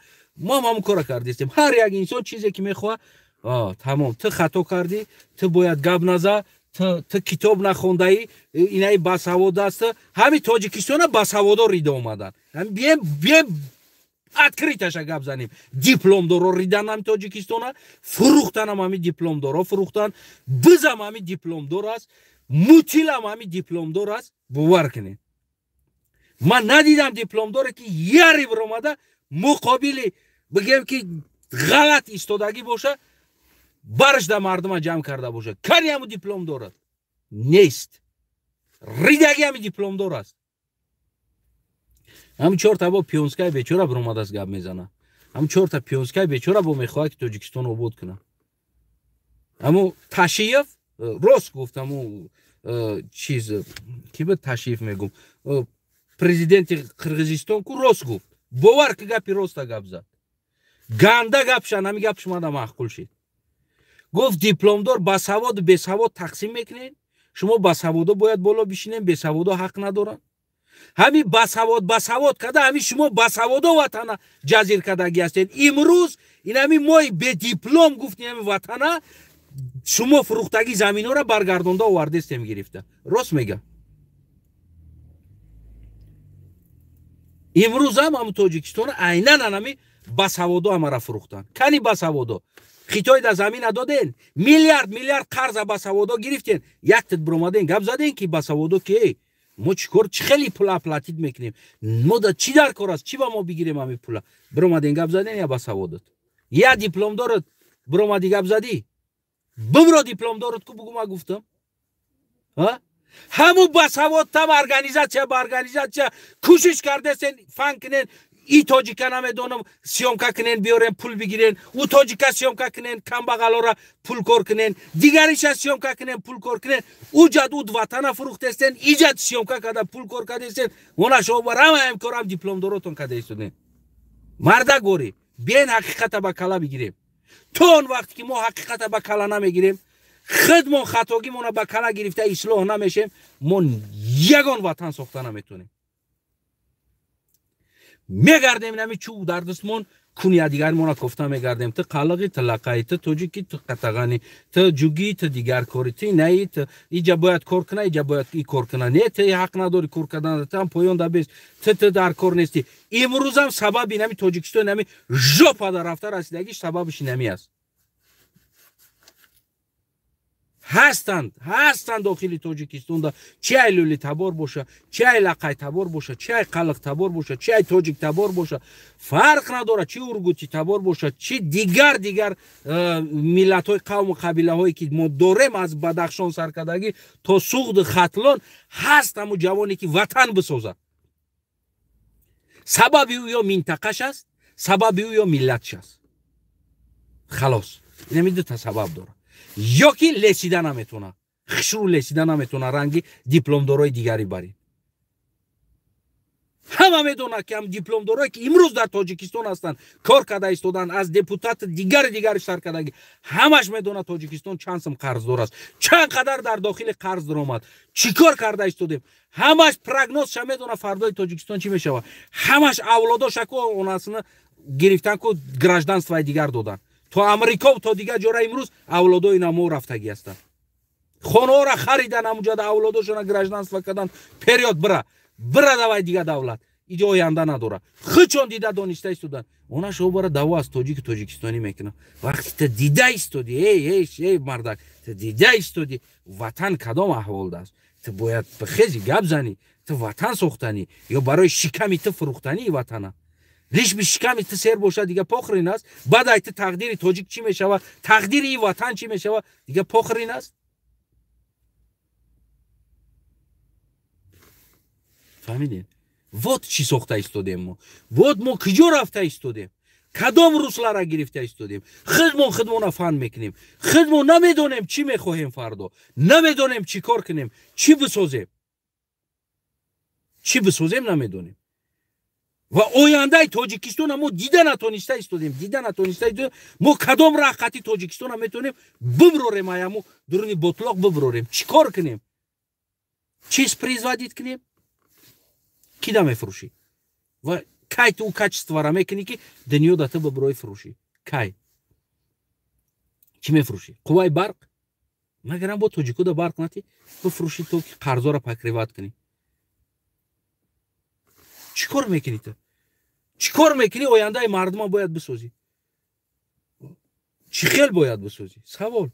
мо ҳам ҳамун кора кардистем. Ҳар як инсон чизе ки мехоҳад, тамом, ту хато кардӣ, ту бояд гап наза, ту китоб нахондаӣ, инаи басавод аст. Ҳами Тоҷикистона басаводо рида омадан. Бием открыташа гап занем. Дипломдоро ридан ҳами Тоҷикистона, фурӯхтанам ҳами дипломдоро фурӯхтан, бизам ҳами дипломдор аст, мутилам ҳами дипломдор аст. Бовар кунед. Ман надидам дипломдоре ки яре биромада муқобили бигем ки ғалат истодагӣ боша, барш да мардума ҷамъ карда боша. Кани ҳаму диплом дорад? Нест. Ридаги ҳами дипломдор аст. Ҳамин чорта бо пионскаи бечора биромадааст гап мезана. Ҳамин чорта пионскаи бечора бо мехоҳад ки Тоҷикистон обод кунад. Ҳаму Ташиев рост гуфт, ҳаму чиз ки буд Ташиев мегум, президенти Қирғизистон ку рост гуфт. Бовар ки гапи роста гап зад. Ганда гапшан, ҳами гап шумада маъқул шид. Гуфт дипломдор басаводу бесавод тақсим мекунед, шумо басаводо бояд боло бишинед, бесаводо ҳақ надоранд. Ҳами басавод басавод када, ҳами шумо басаводо ватана ҷазир кардагӣ ҳастед. Имрӯз ин ҳами мои бедиплом гуфт, ин ҳами ватана шумо фурӯхтагӣ заминҳоро баргардонда овардестем гирифта. Рост мега. Имрӯз ҳам ҳамун Тоҷикистона айнан ҳами басаводо ҳамара фурӯхтанд. Кани басаводо? Хитой да замина доден, миллиард миллиард қарза басаводо гирифтен, як тит биромаден гап заден ки басаводо ки Мо чӣ кор, чӣ хеле пула оплатить мекунем? Мо да чӣ дар кор аст? Чӣ ба мо бигирем ҳамин пула? Биромаден гап заден я басаводат? Я диплом дорад, биромади гап задӣ? Бибро диплом дорад ку бугу ма гуфтам? Ҳа? Ҳаму басавод там организация ба организация кӯшиш кардесен фан кунен, и тоҷика намедонам съёмка кунен, биёрен пул бигирен, ӯ тоҷика съёмка кунен, камбағалора пул кор кунен, дигариша съёмка кунен, пул кор кунен, уҷад уд ватана фурӯхтестен, иҷад съёмка карда пул кор кардестен, она шо барама корам дипломдоротон карда истоден. Марда горӣ, биен ҳақиқата ба кала бигирем. То он вақте ки мо ҳақиқата ба кала намегирем, худмон хатогимона ба кала гирифта ислоҳ намешем, мо ягон ватан сохта наметонем. Мегардем нами чӯб дар дастмон, куния дигармона кофта мегардем. Ту қалиғи, ту лақаи, ту тоҷики, ту қатағани, ту ҷугӣ, ту дигар кори, ту наи, ту иҷа бояд кор куна, иҷа бояд и кор куна. Не, ту ҳақ надори кор кардан, ту ҳам поён да бес, ту дар кор нестӣ. Имрӯзам сабаби нами Тоҷикистон нами жопа дар рафта расидагиш сабабиш нами аст. Ҳастанд дохили Тоҷикистонда, чи ай лӯли табор боша, чи ай лақай табор боша, чи ай қалиқ табор боша, чи ай тоҷик табор боша, фарқ надорад, чи ургути табор боша, чи дигар миллатҳои қавму қабилаҳое ки мо дорем аз Бадахшон саркардагӣ то Суғду Хатлон, ҳаст ҳамун ҷавоне ки ватан бисозад. Сабаби ӯ ё минтақаш аст, сабаби ӯ ё миллатш аст. Халос, инами дута сабаб дорад. Ё ки лесида наметона, хушрӯ лесида наметона, ранги дипломдорои дигари барин. Ҳама медонад ки ҳам дипломдорое ки имрӯз дар Тоҷикистон ҳастанд, кор карда истоданд, аз депутати дигари саркардагӣ, ҳамаш медонад Тоҷикистон чанд сум қарздор аст, чанд қадар дар дохили қарз даромад, чӣ кор карда истодем. Ҳамаш прогнозша медонад фардои Тоҷикистон чӣ мешавад. Ҳамаш авлодоша ку онасина гирифтан ку гражданствои дигар додан. То Амрико то дигар ҷора имрӯз авлодои намо рафтагӣ ҳастанд. Хонаҳоро харидан, ҳамунҷода авлодошона гражданство кардан, период бира давай дигар давлат. Иҷо оянда надорад. Худшон дида дониста истодан. Она шо бара даво аз тоҷику тоҷикистонӣ мекунад. Вақте ту дида истодӣ, эй эй эй мардак, ту дида истодӣ, ватан кадом аҳволда аст? Ту бояд бихези гап занӣ, ту ватан сохтанӣ ё барои шиками ту фурӯхтании ватана. Лиш би шиками ту сер бошад, дига похрин аст. Баъд ай ту тақдири тоҷик чӣ мешавад, тақдири ин ватан чӣ мешавад, дига похрин аст. Фаҳмидед? Вот чӣ сохта истодем мо. Вот мо куҷо рафта истодем, кадом руслара гирифта истодем. Худмон худмона фан мекунем, худмон намедонем чӣ мехоҳем фардо, намедонем чӣ кор кунем, чӣ бисозем, чӣ бисозем намедонем. Ва ояндаи Тоҷикистона мо дида натониста истодем, дида натониста истодем. Мо кадом раҳқати Тоҷикистона метавонем биброрем, аяму дуруни ботлоқ биброрем, чӣ кор кунем, чиз производить кунем, кида мефурӯшӣ ва кай ту качествора мекунӣ ки дунё да ту биброи фурӯшӣ? Кай чӣ мефурӯшӣ? Қувваи барқ? Магарам бо тоҷико да барқ натӣ бифурӯшӣ то ки қарзора покрывать кунӣ. Чӣ кор мекунӣ ту? Чӣ кор мекунӣ? Ояндаи мардума бояд бисозӣ. Чӣ хел бояд бисозӣ? Савол.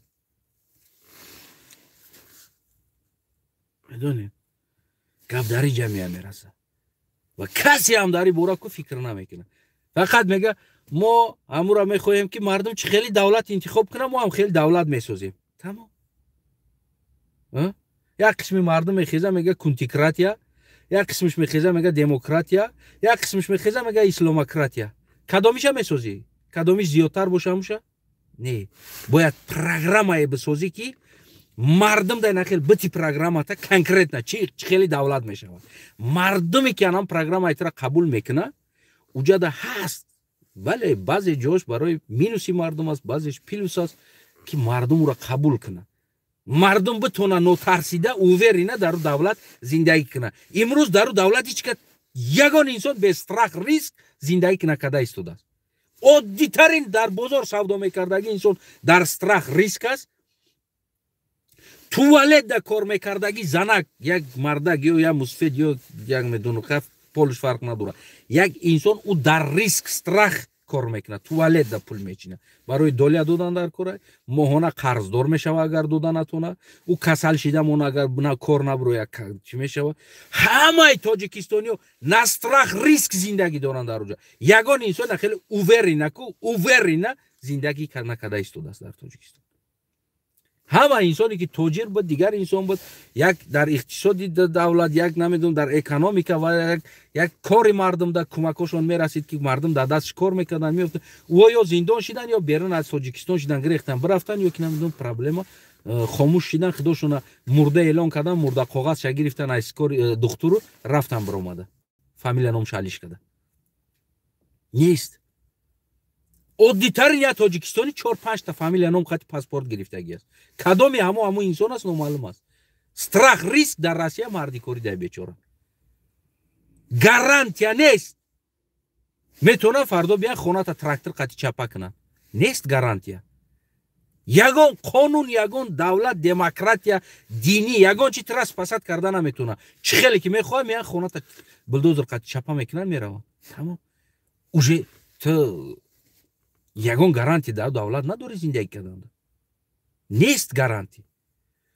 Медонед, гап дар ҷамъия мерасад ва касе ҳам дар ин бора ку фикр намекунад. Фақат мега мо ҳамура мехоҳем ки мардум чӣ хели давлат интихоб кунад, мо ҳам хели давлат месозем. Тамом. Як қисми мардум мехеза мега кунтикратия, як қисмиш мехеза мега демократия, як қисмиш мехеза мега исломократия. Кадомиша месозӣ? Кадомиш зиёдтар боша ҳамуша? Не. Бояд программае бисозӣ ки мардум дар нахел бити программата конкретно чӣ хели давлат мешавад. Мардуме ки анам программаи тура қабул мекунад, уҷада ҳаст. Бале, баъзе ҷош барои минуси мардум аст, баъзеш плюс аст ки мардум ура қабул кунад. Мардум битона нотарсида, уверенно дар давлат зиндагӣ кунад. Имрӯз дар давлат ҳеҷ кас, ягон инсон без страх риск зиндагӣ накарда истодааст. Оддитарин дар бозор савдо мекардагӣ инсон дар страх риск аст. Туалет да кор мекардагӣ занак, як мардак ё як мусфед ё як медону полиш фарқ надорад. Як инсон ӯ дар риск страх кор мекунад, туалет да пул мечинад, барои доля додан дар кора, моҳона қарздор мешава агар дода натона, ӯ касал шида мона агар на кор наброяд чӣ мешава? Ҳамаи тоҷикистониё на страх риск зиндагӣ доранд дар оҷа. Ягон инсон хеле уверена ку уверена зиндагӣ накарда истодааст дар Тоҷикистон. Ҳама инсоне ки тоҷир буд, дигар инсон буд, як дар иқтисоди давлат, як намедонам дар экономика ва як кори мардум дар кӯмакҳошон мерасид, ки мардум дар дастш кор мекарданд, меёфтанд. Ӯ ё зиндон шидан, ё берун аз Тоҷикистон шидан, гирехтан, бирафтан, ё ки намедонам проблема хомӯш шидан, худошона мурда эълон кардан, мурда коғазша гирифтан аз кори духтуру рафтан биромада, фамилия номша алиш карда. Нест. Оддитарин я тоҷикистони 4-5 та фамилия ном хати паспорт гирифтагӣ аст. Кадоми ҳамо инсон аст номаълум аст. Страх риск дар Россия мардикорӣ дай бечора. Гарантия нест. Метавонанд фардо биян хоната трактор қати чапа кунанд. Нест гарантия. Ягон қонун, ягон давлат, демократия, динӣ, ягон чи тира спасат карда наметавонад. Чӣ хеле ки мехоҳад, меян хоната булдозер қати чапа мекунанд, мераванд. Тамом. Уже ту ягон гарантия дар давлат надорӣ зиндагӣ кардан. Нест гарантия.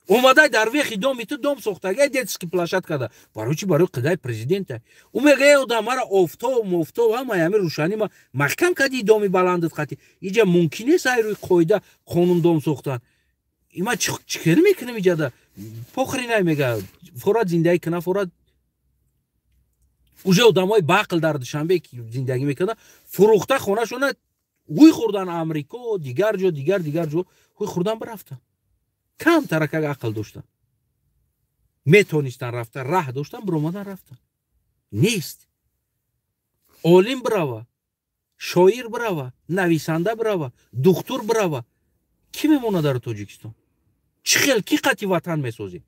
Омадай дар вехи доми ту дом сохтагай, детский площадка да. Барои чи? Барои қидаи президента. Ӯ мегӯяд, одам мара офтоб, мофтоб, ҳамаи ҳами рӯшанӣ ма маҳкам кардӣ доми баландат қати. Иҷа мумкин нест ай рӯи қоида қонун дом сохтан. Има чӣ кор мекунем иҷада? Похринай мега, форат зиндагӣ кана, форат. Уже одамои баақл дар Душанбе ки зиндагӣ мекарданд, фурӯхта хонашона ҳуй хӯрдан Амрико, дигар ҷо, дигар ҷо ҳуй хӯрдан бирафтан. Кам таракак ақл доштан, метонистан рафта, раҳ доштан, биромадан рафтан. Нест. Олим бирава, шоир бирава, нависанда бирава, духтур бирава. Кӣ мемонад дар Тоҷикистон? Чӣ хел кӣ қати ватан месозӣ?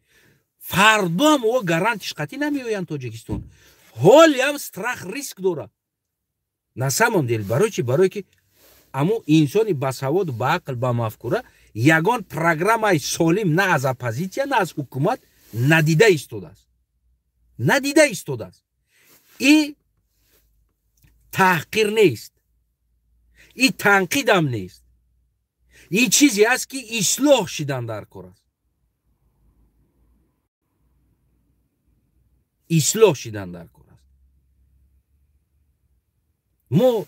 Фардоам о гарантиш қатӣ намеоянд Тоҷикистон. Ҳолиам страх риск дора. На самом деле, барои чи? Барое ки аммо инсони басавод, ба ақл, ба мафкура ягон программаи солим на аз оппозитсия, на аз ҳукумат надида истодааст. Надида истодааст. И таҳқир нест, и танқидам нест. И чизе аст ки ислоҳ шидан дар кор аст. Ислоҳ шидан дар кор аст. Мо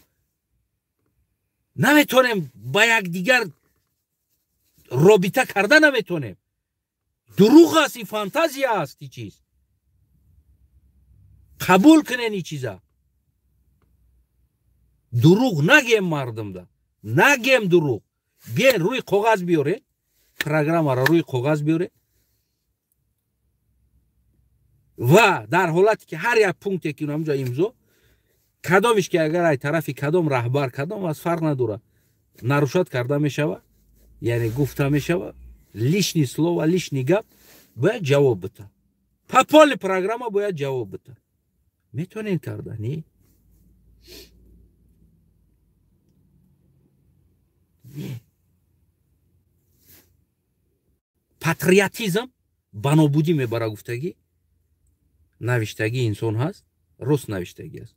наметонем ба якдигар робита карда наметонем. Дурӯғ аст, ин фантазия аст, ин чиз. Қабул кунен ин чиза. Дурӯғ нагем мардумда. Нагем дурӯғ. Биен рӯи коғаз биёре, программаро рӯи коғаз биёре ва дар ҳолате ки ҳар як пункте ки ҳамҷо имзо, кадомиш ки агар ай тарафи кадом раҳбар, кадом аз фарқ надорад, нарушат карда мешава, яъне гуфта мешава, лишний слово, лишний гап бояд ҷавоб бита. По полной программа бояд ҷавоб бита. Метавонем карда, не? Не. Патриотизм ба нобудӣ мебара гуфтагӣ, навиштагӣ инсон ҳаст, рост навиштагӣ аст.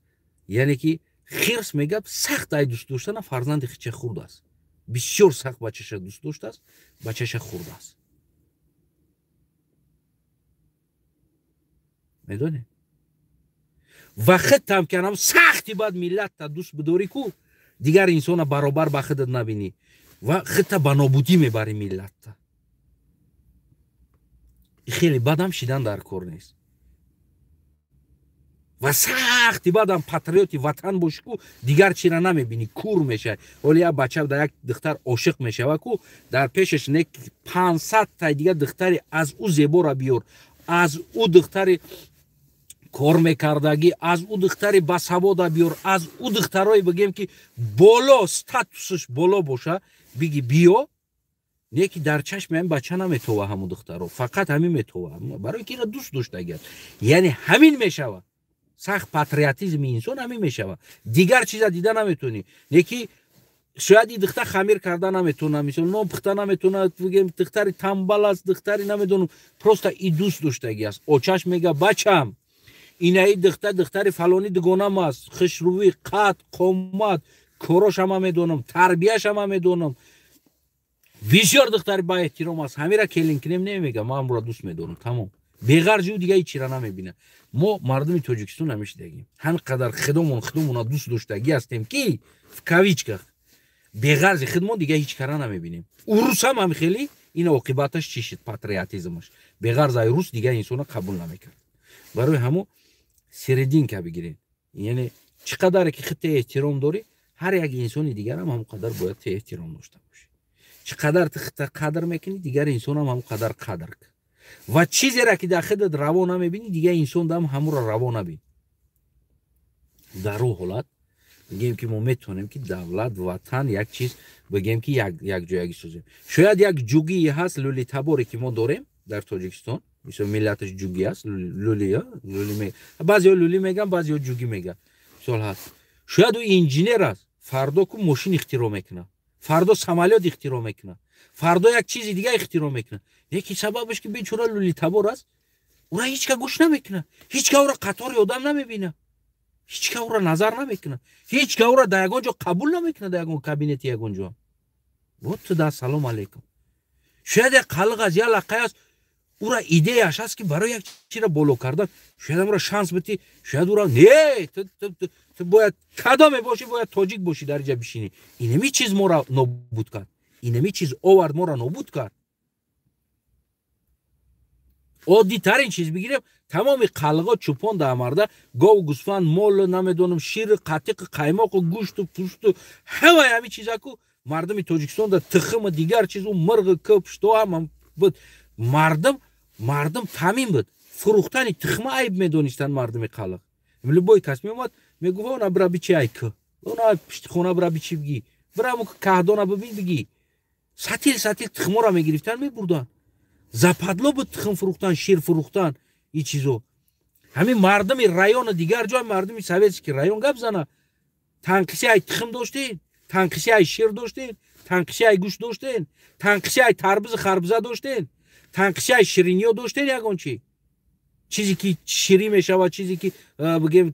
Яъне ки хирс мегап сахт ай дӯст доштана фарзанди хича хурд аст. Бисёр сахт бачаша дӯст доштааст, бачаша хурд аст. Медонед? Ва худтам ки анам сахти баъд миллатта дӯст бидорӣ ку, дигар инсона баробар ба худат набинӣ ва худта ба нобудӣ мебарӣ миллатта. Хеле бадам шидан дар кор нест. Ва сахти бадам патриоти ватан бошӣ ку, дигар чира намебинӣ, кур мешавӣ. Ҳоло як бача дар як духтар ошиқ мешава ку, дар пешаш не 500 тай дигар духтари аз ӯ зебора биёр, аз ӯ духтари кор мекардагӣ, аз ӯ духтари басавода биёр, аз ӯ духтарое бигем ки боло статусаш боло боша, биги биё, не ки дар чашми ҳамин бача наметова ҳамун духтаро, фақат ҳамин метова, барои ки ина дӯст доштагӣ аст. Яъне ҳамин мешава. Сахт патриотизми инсон ҳамин мешава. Дигар чиза дида наметонӣ. Не ки шояд ин духтар хамир карда наметавонад, мисол нон пухта наметавонад, бигем духтари тамбал аст, духтари намедонам, просто и дӯст доштагӣ аст. Очаш мега бачам, инаи духтар духтари фалони дугонам аст, хушрӯӣ, қад, қомат, Короша ман медонам, тарбияша ман медонам. Бисёр духтари ба эҳтиром аст. Ҳамира келин кинем намегам, ман амро дӯст медорам, тамом. Беғарзи ӯ дига ҳеҷ чира намебинад. Мо мардуми Тоҷикистон ҳамешидагим. Ҳамин қадар худамон дӯст доштагӣ ҳастем, ки в кавычках беғарзи худмон дига ҳеҷ кара намебинем. Урус ҳам ҳам хеле ин оқибаташ чӣ шуд? Патриотизмаш. Беғарз ай рус дига инсона қабул намекард. Барои ҳамо серединка бигиред. Яъне чӣ қадаре ки худте эҳтиром дорӣ, ҳар як инсони дигарам ҳамон қадар бояд те эҳтиром дошта бошӣ. Чӣ қадар ту худта қадр мекунӣ, дигар инсонам ҳамон қадар қадр кун. Ва чизеро ки дар худат раво намебинӣ, дигар инсон дам ҳамонро раво набин. Дар ӯ ҳолат бигем ки мо метавонем ки давлат, ватан як чиз бигем ки якҷоягӣ созем. Шояд як ҷугие ҳаст лӯлитаборе ки мо дорем дар Тоҷикистон, мисол миллаташ ҷугӣ аст, лӯли, лӯли, баъзеҳо лӯли меган, баъзеҳо ҷугӣ меган. Мисол ҳаст. Шояд ӯ инженер аст, фардо ку мошин ихтироъ мекунад, фардо самолёт ихтироъ мекунад, фардо як чизи дига ихтироъ мекунад. Лекин сабабаш ки бечора лӯлитабор аст, ӯра ҳеҷ ка гӯш намекунад, ҳеҷ ка ӯра қатори одам намебинад, ҳеҷ ка ӯра назар намекунад, ҳеҷ ка ӯра дар ягон ҷо қабул намекунад, дар ягон кабинети ягон ҷо. Вот туда салом алейкум. Шояд як қалиқ аст, як лақай аст, ӯра идеяш аст ки барои як чиро боло кардан, шояд ӯра шанс битӣ, шояд ӯра не, ту бояд кадоме бошӣ, бояд тоҷик бошӣ, дар инҷа бишинӣ. Инами чиз моро нобуд кард, инами чиз овард, моро нобуд кард. Оддитарин чиз бигирем, тамоми қалиқо чӯпон даамарда, гов, гӯсфанд, мол, намедонам, шир, қатиқ, қаймоқу гӯшту пӯшту ҳамаи ҳамин чизаку мардуми Тоҷикистон дар тухму дигар чизу мирғу ки пушто ҳама буд. Мардум таъмин буд. Фурӯхтани тухма айб медонистанд мардуми қалиқ. Любой кас меомад, мегуфт, она бира бичи ай ки, она пишти хона бира бичи бигӣ, бира мо каҳдона бибин бигӣ. Сатил сатил тухморо мегирифтанд, мебурданд. Западло буд тухм фурӯхтан, шир фурӯхтан, ин чизо. Ҳамин мардуми району дигар ҷой, мардуми советский район гап зана. Танқиси ай тухм доштед, танқиси ай шир доштед, танқиси ай гӯшт доштед, танқиси ай тарбузу харбуза доштед, танқиси ай шириниё доштед, ягон чи. Чизе ки ширӣ мешавад, чизе ки бигем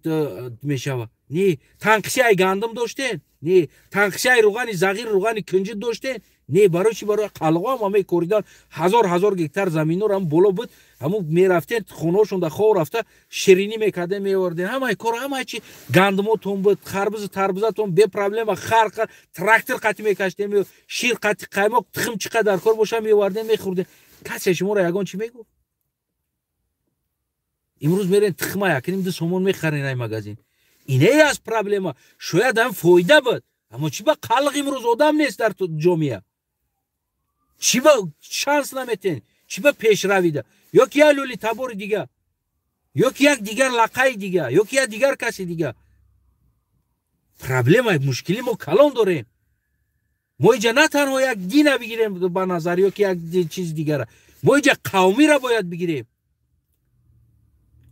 мешавад. Не, танқиси ай гандум доштед, не, танқиси ай руғани зағир, руғани кунҷид доштед, не, барои чи? Барои қалғо ҳам мекоридан ҳазор ҳазор гектар заминҳоро ҳам боло буд, ҳамун мерафтен хонаҳошон дар хов рафта ширинӣ мекарден, меоварден, ҳамаи кор, ҳамаи чи, гандумотон буд, харбузу тарбузатон бепроблема, хар трактор қатӣ мекаштем, шир қатӣ, қаймоқ, тухм чӣ қадар кор боша меоварден, мехӯрдем. Касе шуморо ягон чӣ мегуфт? Имрӯз мерен тухма якним ду сомон мехарен ай магазин. Ине аст проблема. Шояд ҳам фоида буд, аммо чӣ ба қалиқ имрӯз одам нест дар ҷомеа? Чӣ ба шанс наметен? Чӣ ба пешравида? Ё ки як лӯли табори дига, ё ки як дигар лақаи дига, ё ки як дигар каси дига. Проблема, мушкили мо калон дорем. Мо инҷа на танҳо як дина бигирем ба назар, ё ки як чизи дигара, мо инҷа қавмиро бояд бигирем.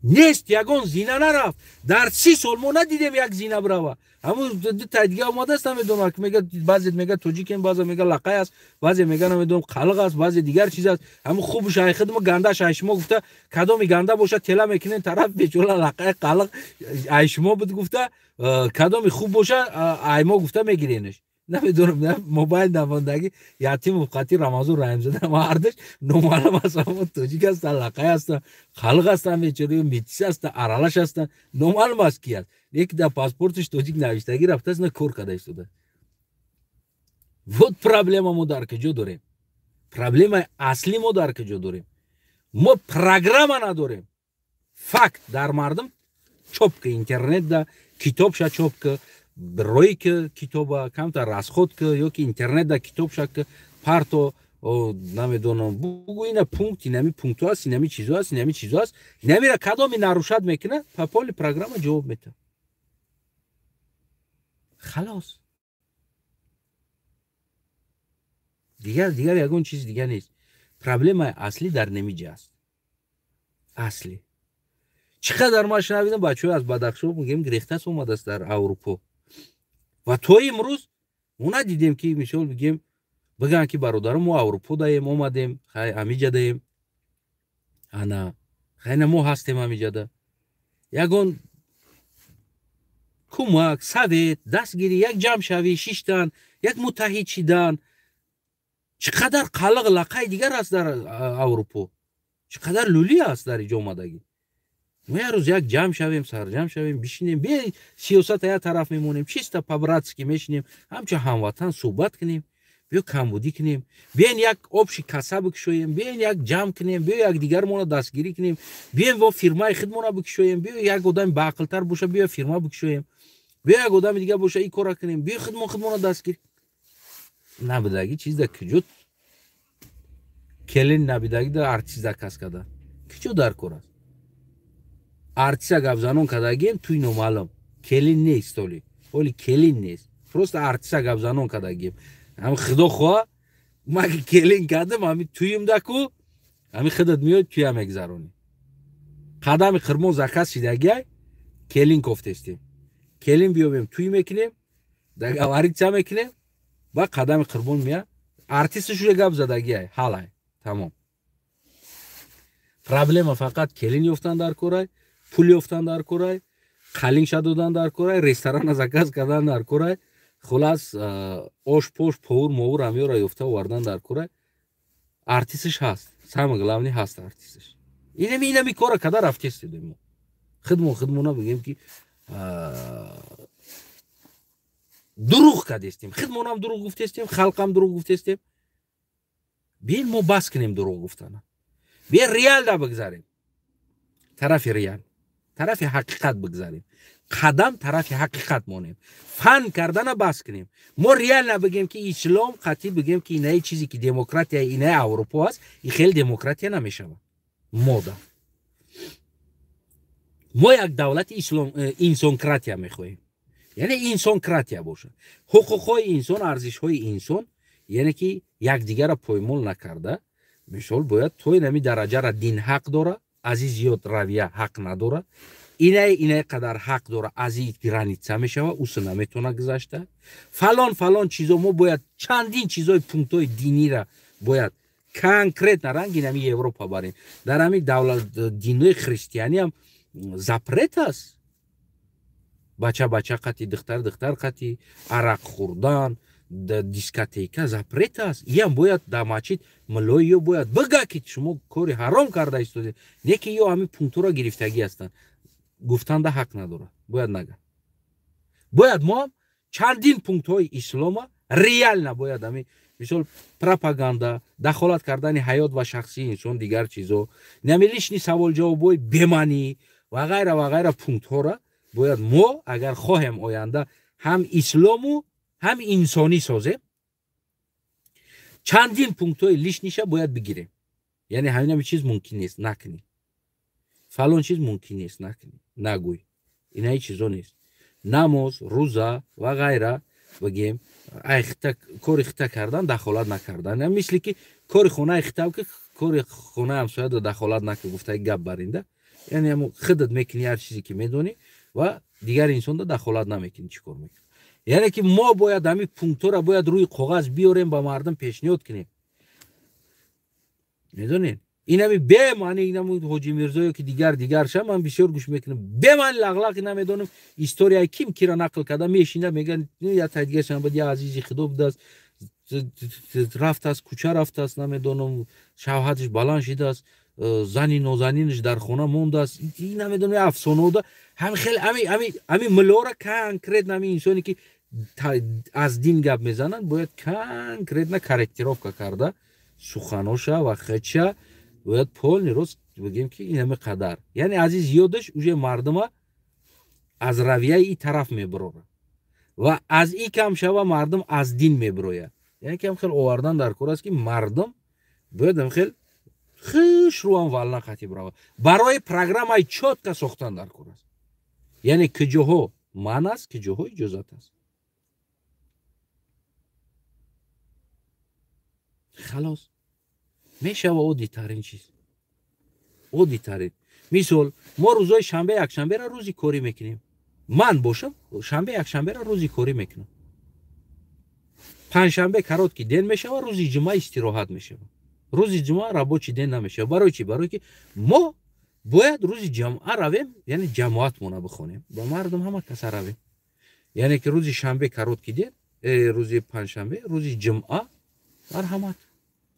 Нест, ягон зина нарафт. Дар 30 сол мо надидем як зина бирава. Ҳамун дутай дига омадааст, намедонам, мега, баъзе мега тоҷикем, баъзе мега лақай аст, баъзе мега намедонам қалиқ аст, баъзе дигар чиз аст. Ҳамун хубу шай хидма, ганда шай шумо гуфта, кадоми ганда бошад тела мекунен тараф, бечора лақай қалиқ ай шумо буд гуфта, кадоми хуб боша ай мо гуфта мегиренаш. Намедонам, мобайл намондагӣ ятимов қати Рамазон Раҳимзода мардаш номаълум аст, аммо тоҷик ҳастанд, лақай ҳастанд, халқ ҳастанд, бечора метис ҳастанд, аралаш ҳастанд, номаълум аст ки аст. Лекин дар паспорташ тоҷик навиштагӣ рафтааст, на кор карда истода. Вот проблема мо дар куҷо дорем? Проблемаи аслӣ мо дар куҷо дорем? Мо программа надорем. Факт дар мардум чоп ки интернет да китобша чоп ки, рӯи ки китоба камтар расход ки, ё ки интернет да китобша ки парто, намедонам, бугӯ ина пункт, инами пунктҳо аст, инами чизо аст, инами чизо аст, инамира кадоми нарушать мекунад, по полной программа ҷавоб метавад. Халос. Дигар ягон чиз дига нест. Проблемаи аслӣ дар немиҷа аст. Аслӣ. Чӣ қадар ман шунавидам, бачаҳо аз Бадахшон мегӯем гирехтааст омадааст дар Аврупо. Ва то имрӯз мо надидем ки мисол бигем, бигӯянд ки бародаро мо Аврупо даем, омадем, хай амиҷа даем. Ана, хайна мо ҳастем амиҷада. Ягон Кӯмак, совет, дастгирӣ, як ҷамъшавӣ, шиштан, як муттаҳид шидан. Чӣ қадар қалиқ лақаи дигар аст дар Аврупо, чӣ қадар лӯлӣ аст дар иҷо омадагӣ. Мо як рӯз як ҷамъ шавем, сарҷамъ шавем, бишинем, бе сиёсата як тараф мемонем, чисто по-братски мешинем, ҳамчун ҳамватан суҳбат кунем, биё камбудӣ кунем, биёен як общий касса бикушоем, биёен як ҷамъ кунем, биё якдигармонро дастгирӣ кунем, биёен во фирмаи худмонро бикушоем, биё як одами баақлтар боша, биё фирма бикушоем, биё як одами дигар боша, ин кора кунем, биё худмон худмонро дастгирӣ. Набудагӣ чиз да куҷо келин набидагӣ да артист заказ када, куҷо дар кор аст? Артиста гапзанон кардагием, туй номаълум, келин нест, оли келин нест, просто артиста гапзанон кардагием. Ҳами худо хоҳа, ма ки келин кардам, ҳами туимда ку ҳами худат меояд, туя мегзаронӣ. Қадами қирмон заказ шидагиай, келин кофтестем, келин биёбем, туй мекунем, договориться мекунем, ба қадами қирбон мея, артисташ уже гап задагиай, ҳалай, тамом. Проблема фақат келин ёфтан дар корай, пул ёфтан дар корай, қалинша додан дар корай, ресторана заказ кардан дар корай, хулас ош пош повур мовур ҳамёра ёфта овардан дар корай. Артистш ҳаст, самое главное ҳаст артистш. Инами кора када рафтестедем мо худмон худмона бигем ки дурӯғ кардестем, худмонам дурӯғ гуфтестем, халқам дурӯғ гуфтестем. Биен мо бас кунем дурӯғ гуфтана, биен реалда бигзарем, тарафи реал, тарафи ҳақиқат бигзарем, қадам тарафи ҳақиқат монем, фан кардана бас кунем. Мо реально бигем ки ислом қатъӣ бигем ки инаи чизе ки демократия инаи Аврупо аст, и хеле демократия намешавад. Мода мо як давлати ислом инсонкратия мехоҳем, яъне инсонкратия бошад, ҳуқуқҳои инсон, арзишҳои инсон, яъне ки якдигарро поймол накарда. Мисол, бояд то инами дараҷара дин ҳақ дора, аз ин зиёд равия ҳақ надора, инаи қадар ҳақ дора, аз ин граница мешава, усу наметавона гузашта. Фалон фалон чизо мо бояд чандин чизои пунктҳои динира бояд конкретно ранги нами Европа барем. Дар ҳамин давлат динои христианиам запрет аст, бача бача қати, духтар духтар қати, арақ хӯрдан, дискотека запрет аст. Иам бояд дар масҷид муллои ё бояд бига ки шумо кори ҳаром карда истодед, не ки ё ҳамин пунктҳоро гирифтагӣ ҳастанд, гуфтанда ҳақ надорад, бояд нага. Бояд мо чандин пунктҳои ислома реально бояд ҳамин мисол пропаганда, дахолат кардани ҳаёт ва шахсии инсон, дигар чизо, нами лишний саволҷавобҳои бемаънӣ ва ғайра ва ғайра пунктҳоро бояд мо агар хоҳем оянда ҳам ислому ҳам инсонӣ созем, чандин пунктҳои лишний ша бояд бигирем. Яъне ҳамин чиз мумкин нест, накунӣ, фалон чиз мумкин нест, накунӣ, нагӯй, инаи чизо нест, намоз, рӯза ва ғайра бигем, ай хита кори хита кардан дахолат накардан, мисли ки кори хонаи хита ки кори хонаи ҳамсояда дахолат накун гуфтаи гап баринда, яъне ҳамо худат мекунӣ ҳар чизе ки медонӣ ва дигар инсонда дахолат намекунӣ, чӣ кор мекунӣ. Яъне ки мо бояд ҳамин пунктҳоро бояд рӯи коғаз биёрем, ба мардум пешниҳод кунем. Медонед, инами бемаъни инами Ҳоҷи Мирзоё ки дигар дигар ша ман бисёр гӯш мекунам, бемаъни лағлақи намедонам историяи ким кира нақл карда мешина, мегӯянд я тайдигаршан бад, я азизи худо будааст, рафтааст, кӯча рафтааст, намедонам, шавҳаташ баланд шидааст, зани нозанинаш дар хона мондааст, намедонам афсонаода. Ҳами хеле ҳами муллоро конкретно ҳами инсоне ки аз дин гап мезананд бояд конкретно корректировка карда суханоша ва хеча бояд полный рост бигем ки инами қадар, яъне аз ин зиёдаш уже мардума аз равияи и тараф мебарорад ва аз и кам шава мардум аз дин мебирояд. Яъне ки хел овардан дар кор аст ки мардум бояд хел хушрӯам вална қатӣ бирава, барои программаи чётко сохтан дар кор аст. Яъне куҷоҳо ман аст, куҷоҳо иҷозат аст. Халос мешава оддитарин чиз, оддитарин. Мисол, мо рӯзои шанбе якшанберо рӯзи корӣ мекунем. Ман бошам шанбе якшанберо рӯзи корӣ мекунам. Панҷшанбе короткий день мешава, рӯзи ҷумъа истироҳат мешава. Рӯзи ҷумъа рабочий день намешава. Барои чӣ? Барои ки мо бояд рӯзи ҷамъа равем, яъне ҷамоатмона бихонем, ба мардум ҳама каса равем. Яъне ки рӯзи шанбе короткий день, рӯзи панҷшанбе, рӯзи ҷумъа марҳамат,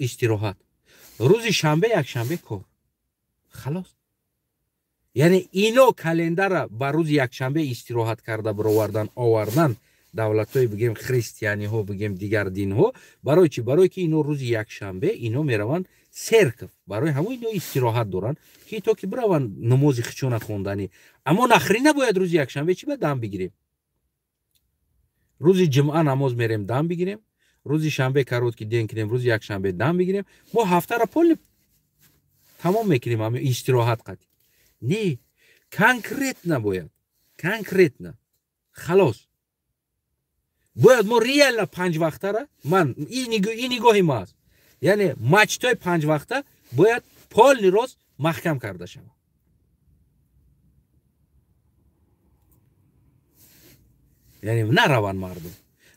истироҳат. Рӯзи шанбе, якшанбе кор. Халос. Яъне ино календара ба рӯзи якшанбе истироҳат карда бировардан, овардан давлатҳои бигем христианиҳо, бигем дигар динҳо. Барои чӣ? Барое ки ино рӯзи якшанбе ино мераванд церковь, барои ҳамон ино истироҳат доранд, ки то ки бираванд намози хичона хонданӣ. Аммо нахри набояд рӯзи якшанбе чӣ ба дам бигирем? Рӯзи ҷумъа намоз мерем, дам бигирем, рӯзи шанбе короткий день кунем, рӯзи якшанбе дам бигирем, мо ҳафтаро полный тамом мекунем ҳами истироҳат қатӣ. Не, конкретно бояд, конкретно. Халос. Бояд мо реально панҷ вақтара, ман ин нигоҳи ма аст. Яъне мачитҳои панҷ вақта бояд полный рост маҳкам карда шавад. Яъне нараванд мардум.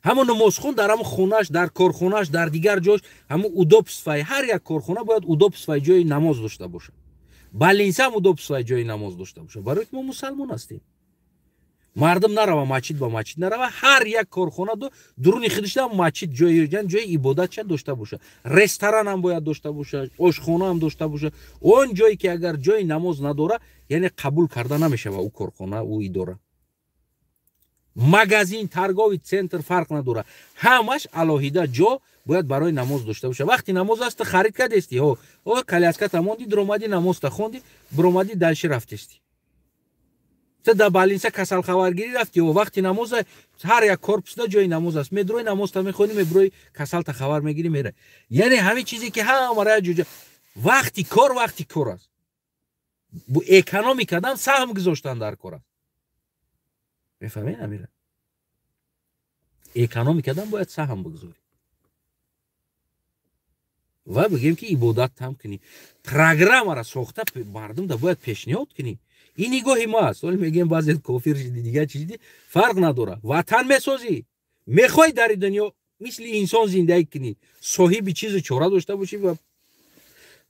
Ҳамон намозхон дар ҳамон хонааш, дар корхонааш, дар дигар ҷош, ҳамон удобствои ҳар як корхона бояд удобствои ҷои намоз дошта бошад. Балинса ҳам удобствои ҷои намоз дошта бошад. Барои ки мо мусалмон ҳастем. Мардум нарава мачид ба мачид нарава, ҳар як корхона дуруни худашда мачид ҷои ибодатша дошта бошад. Ресторан ҳам бояд дошта бошад, ошхона ҳам дошта бошад. Он ҷое ки агар ҷои намоз надора, яъне қабул карда намешава ӯ корхона, ӯ идора. Магазин, торговый центр фарқ надора. Ҳамаш алоҳида ҷо бояд барои намоз дошта бошад. Вақти намоз аст, ту харид кардести, ҳо, о коляската монди, дуромадӣ, намозта хонди, буромадӣ, дальше рафтести. Ту дар балинса касалхабаргирӣ рафти, о вақти намоз ҳар як корпусда ҷои намоз аст. Медрои намозта мехонӣ, меброи касалта хабар мегирӣ, мерай. Яъне ҳамин чизе ки ҳамара як ҷо вақти кор, вақти кор аст. Бу экономикадан саҳм гузоштан дар кор аст. Мефаҳмед амира? Экономикадан бояд саҳм бигузорӣ ва бигем ки ибодат там кунӣ. Программара сохта мардум да бояд пешниҳод кунӣ. Ин нигоҳи ма аст. Ҳоло мегӯем баъзе кофир шиди, дигар чӣ шиди, фарқ надора. Ватан месозӣ, мехоҳӣ дар дунё мисли инсон зиндагӣ кунӣ, соҳиби чизу чора дошта бошӣ ва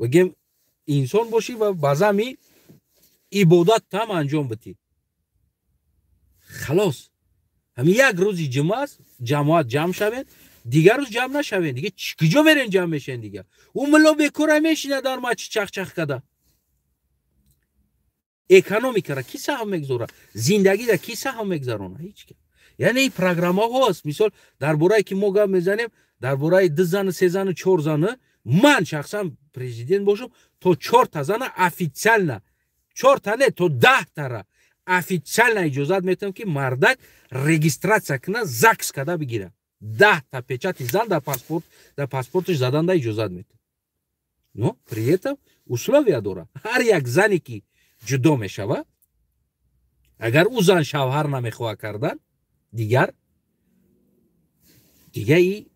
бигем инсон бошӣ ва ба зами ибодат там анҷом битӣ. Халос. Ҳамин як рӯзи ҷумъа аст, ҷамоат ҷамъ шавед, дигар рӯз ҷамъ нашавед. Дига куҷо мерен ҷамъ мешавед дига? Ӯ мулло бекора мешина дар мачид чахчах када. Экономикара ки саҳм мегузора? Зиндагида ки саҳм мегузарона? Ҳеҷ кас. Яъне ин программаҳо аст. Мисол дар бораe ки мо гап мезанем, дар бораи ду зану, се зану, чор зану, ман шахсан президент бошам, то чорта зана официально, чорта не, то даҳтара официально иҷозат метавам ки мардак регистрация кунад, ЗАГС када бигирад. 10 та печати зан дар паспорт, дар паспорташ заданда иҷозат метавам. Но при этом условия дора. Ҳар як зане ки ҷудо мешавад, агар ӯ зан шавҳар намехоҳад кардан, дигар дига и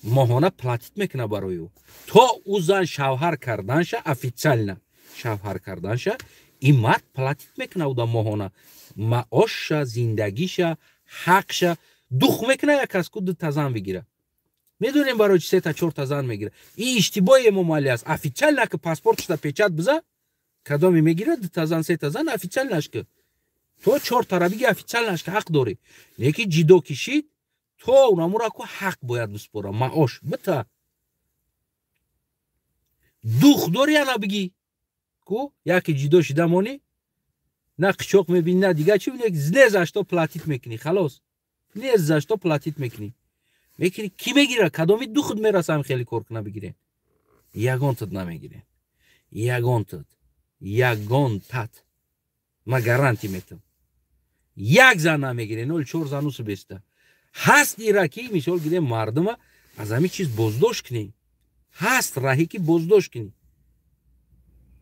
моҳона платить мекунад барои ӯ. То ӯ зан шавҳар карданша, официально шавҳар карданша, ин мард платить мекунад ӯ да моҳона маошша, зиндагиша, ҳақша. Дух мекунад як кас ку дута зан бигира. Медонем барои чи сета чорта зан мегира. Ин иштибоҳи Эмомалӣ аст. Официально ки паспортшда печать биза, кадоме мегирад дута зан, сета зан, официальнаш ки то чортара биги, официальнаш ки ҳақ дорӣ. Лекин ҷидо кишид, то унамура ку ҳақ бояд биспора, маош бита. Дух дори ана биги ку яке ҷидо шида монӣ, на қичоқ мебинӣ, на дигар чи бинӣ, не за что платить мекунӣ, халос. Не за что платить мекунӣ. Мекунӣ, ки мегира? Кадоми духуд мераса ҳам хеле кор куна бигирен? Ягон тат намегирен. Ягон тат. Ягон тат. Ма гарантия метам. Як зан намегирен, нол чор занусу беста. Ҳаст ира ки мисол гирем мардума аз ҳамин чиз боздошт кунӣ. Ҳаст раҳе ки боздошт кунӣ.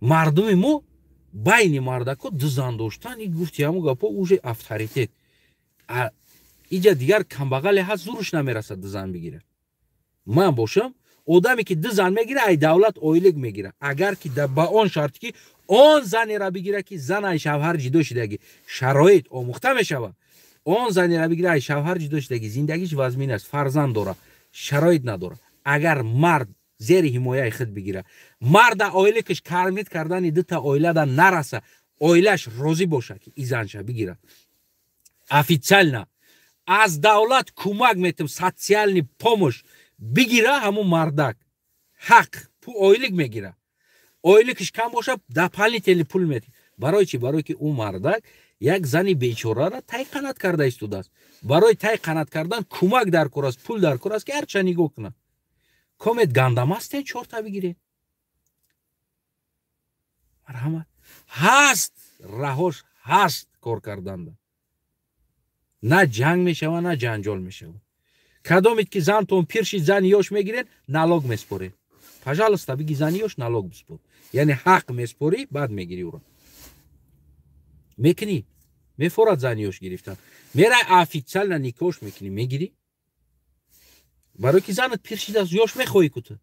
Мардуми мо байни мардако ду зан доштан, и гуфти ҳамун гапо уже авторитет. Иҷа дигар камбағале ҳаст, зуруш намерасад ду зан бигира. Ман бошам, одаме ки ду зан мегира, ай давлат ойлик мегира. Агар ки ба он шарте ки он занеро бигира ки зан ай шавҳар ҷидо шидаги, шароит омӯхта мешавад. Он занеро бигира ай шавҳар ҷидо шидаги, зиндагиш вазмин аст, фарзанд дора, шароит надора. Агар мард зери ҳимояи худ бигира, марда ойликаш кормить кардани дута оилада нараса, оилаш розӣ боша ки и занша бигира. Официально Аз давлат кӯмак метим, социальный помощь бигира, ҳамун мардак ҳақ ойлик мегира. Ойликиш кам боша, дополнительный пул мети. Барои чӣ? Барое ки ӯ мардак як зани бечораро тай қанат карда истодааст. Барои тай қанат кардан кӯмак дар кор аст, пул дар кор аст, ки ҳарча нигоҳ кунад. Комет гандамастен, чорта бигиред. Марҳамат, ҳаст раҳош, ҳаст кор карданда. На ҷанг мешава, на ҷанҷол мешава. Кадомед ки зантон пир шид, зани ёш мегирен, налог меспоред. Пожалуйста, биги зани ёш, налог биспор, яъне ҳақ меспорӣ, баъд мегирӣ ӯро. Мекунӣ, мефорад зани ёш гирифтан. Мерай, официально никоҳш мекунӣ, мегирӣ, барое ки занат пир шидааст, ёш мехоҳӣ куту.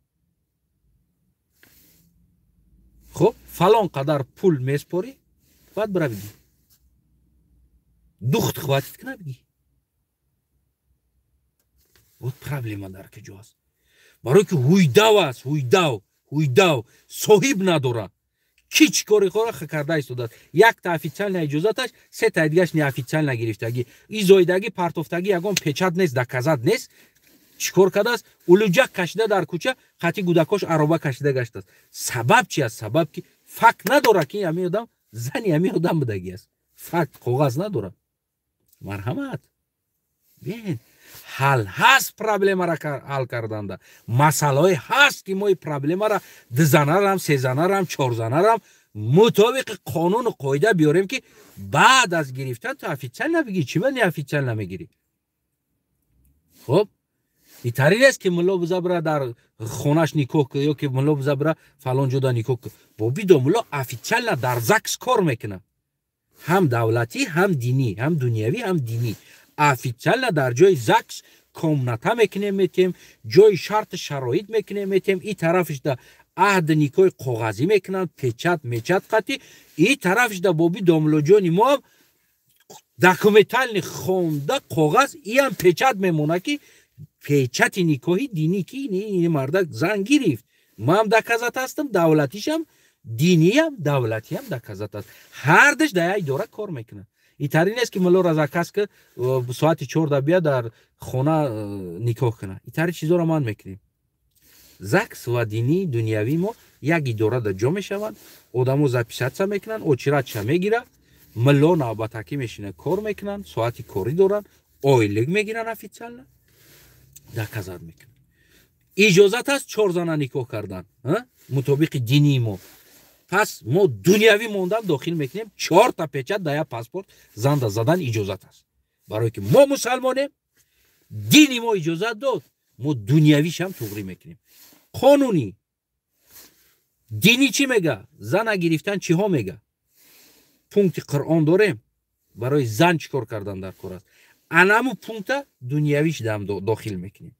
Хуб, фалон қадар пул меспорӣ, баъд бира бигӣ. Духт хватит кина, бигӣ. Вот проблема дар куҷо аст? Барое ки ҳуйдав аст, ҳуйдав, ҳуйдав, соҳиб надорад. Ки чӣ кори хора карда истодааст? Якта официально иҷозаташ, сетаи дигаш неофициально гирифтагӣ, изоидагӣ, партофтагӣ, ягон печать нест, доказать нест. Чӣ кор кардааст? Улуҷак кашида дар кӯча, хати гудакош ароба кашида гаштааст. Сабаб чи аст? Сабаб ки факт надорад, ки ҳамин одам зани ҳамин одам будагӣ аст. Факт, коғаз надорад. Марҳамат, бин, ҳал ҳаст проблемара ҳал карданда. Масъалаҳое ҳаст, ки мо проблемара дузанарам, сезанарам, чорзанарам мутобиқи қонуну қоида биёрем, ки баъд аз гирифтан ту официально бигӣ. Чӣ ба неофициально мегирӣ? Хуб, итари нест, ки мулло биза бира дар хонаш никоҳ ку ё ки мулло биза бира фалон ҷода никоҳ ку. Бобидо, мулло официально дар ЗАГС кор мекунад, ҳам давлатӣ, ҳам динӣ, ҳам дунявӣ, ҳам динӣ. Официально дар ҷои ЗАГС комната мекунем, метем, ҷои шарту шароит мекунем, метем. И тарафишда аҳди никоҳи коғазӣ мекунанд, печать мечать қатӣ. И тарафишда боби домлоҷони мо документальный хонда коғаз, иам печать мемонад, ки печати никоҳи динӣ, ки ин мардак зан гирифт. Ман доказать ҳастам, давлатишам, диниям, давлатиам доказать аст. Ҳардаш дар як идора кор мекунад. Итари нест, ки муллоро заказ ки соати 4 бия дар хона никоҳ кунад. Итари чизоро ман мекунем. ЗАГС ва динӣ, дунявӣ мо як идорада ҷо мешаванд. Одамо записаться мекунанд, очередь ша мегирад, мулло навбатакӣ мешинад, кор мекунанд, соати корӣ доранд, ойлик мегиранд, официально доказать мекунанд. Иҷозат аст чор зана никоҳ кардан мутобиқи динии мо. Пас мо дунявӣ мондан дохил мекунем. Чорта печать дар як паспорт занда задан иҷозат аст, барое ки мо мусалмонем, дини мо иҷозат дод. Мо дунявишам туғрӣ мекунем. Қонунӣ динӣ чӣ мега? Зана гирифтан чиҳо мега? Пункти Қуръон дорем, барои зан чӣ кор кардан дар кор аст. Анаму пункта дунявиш дам дохил мекунем.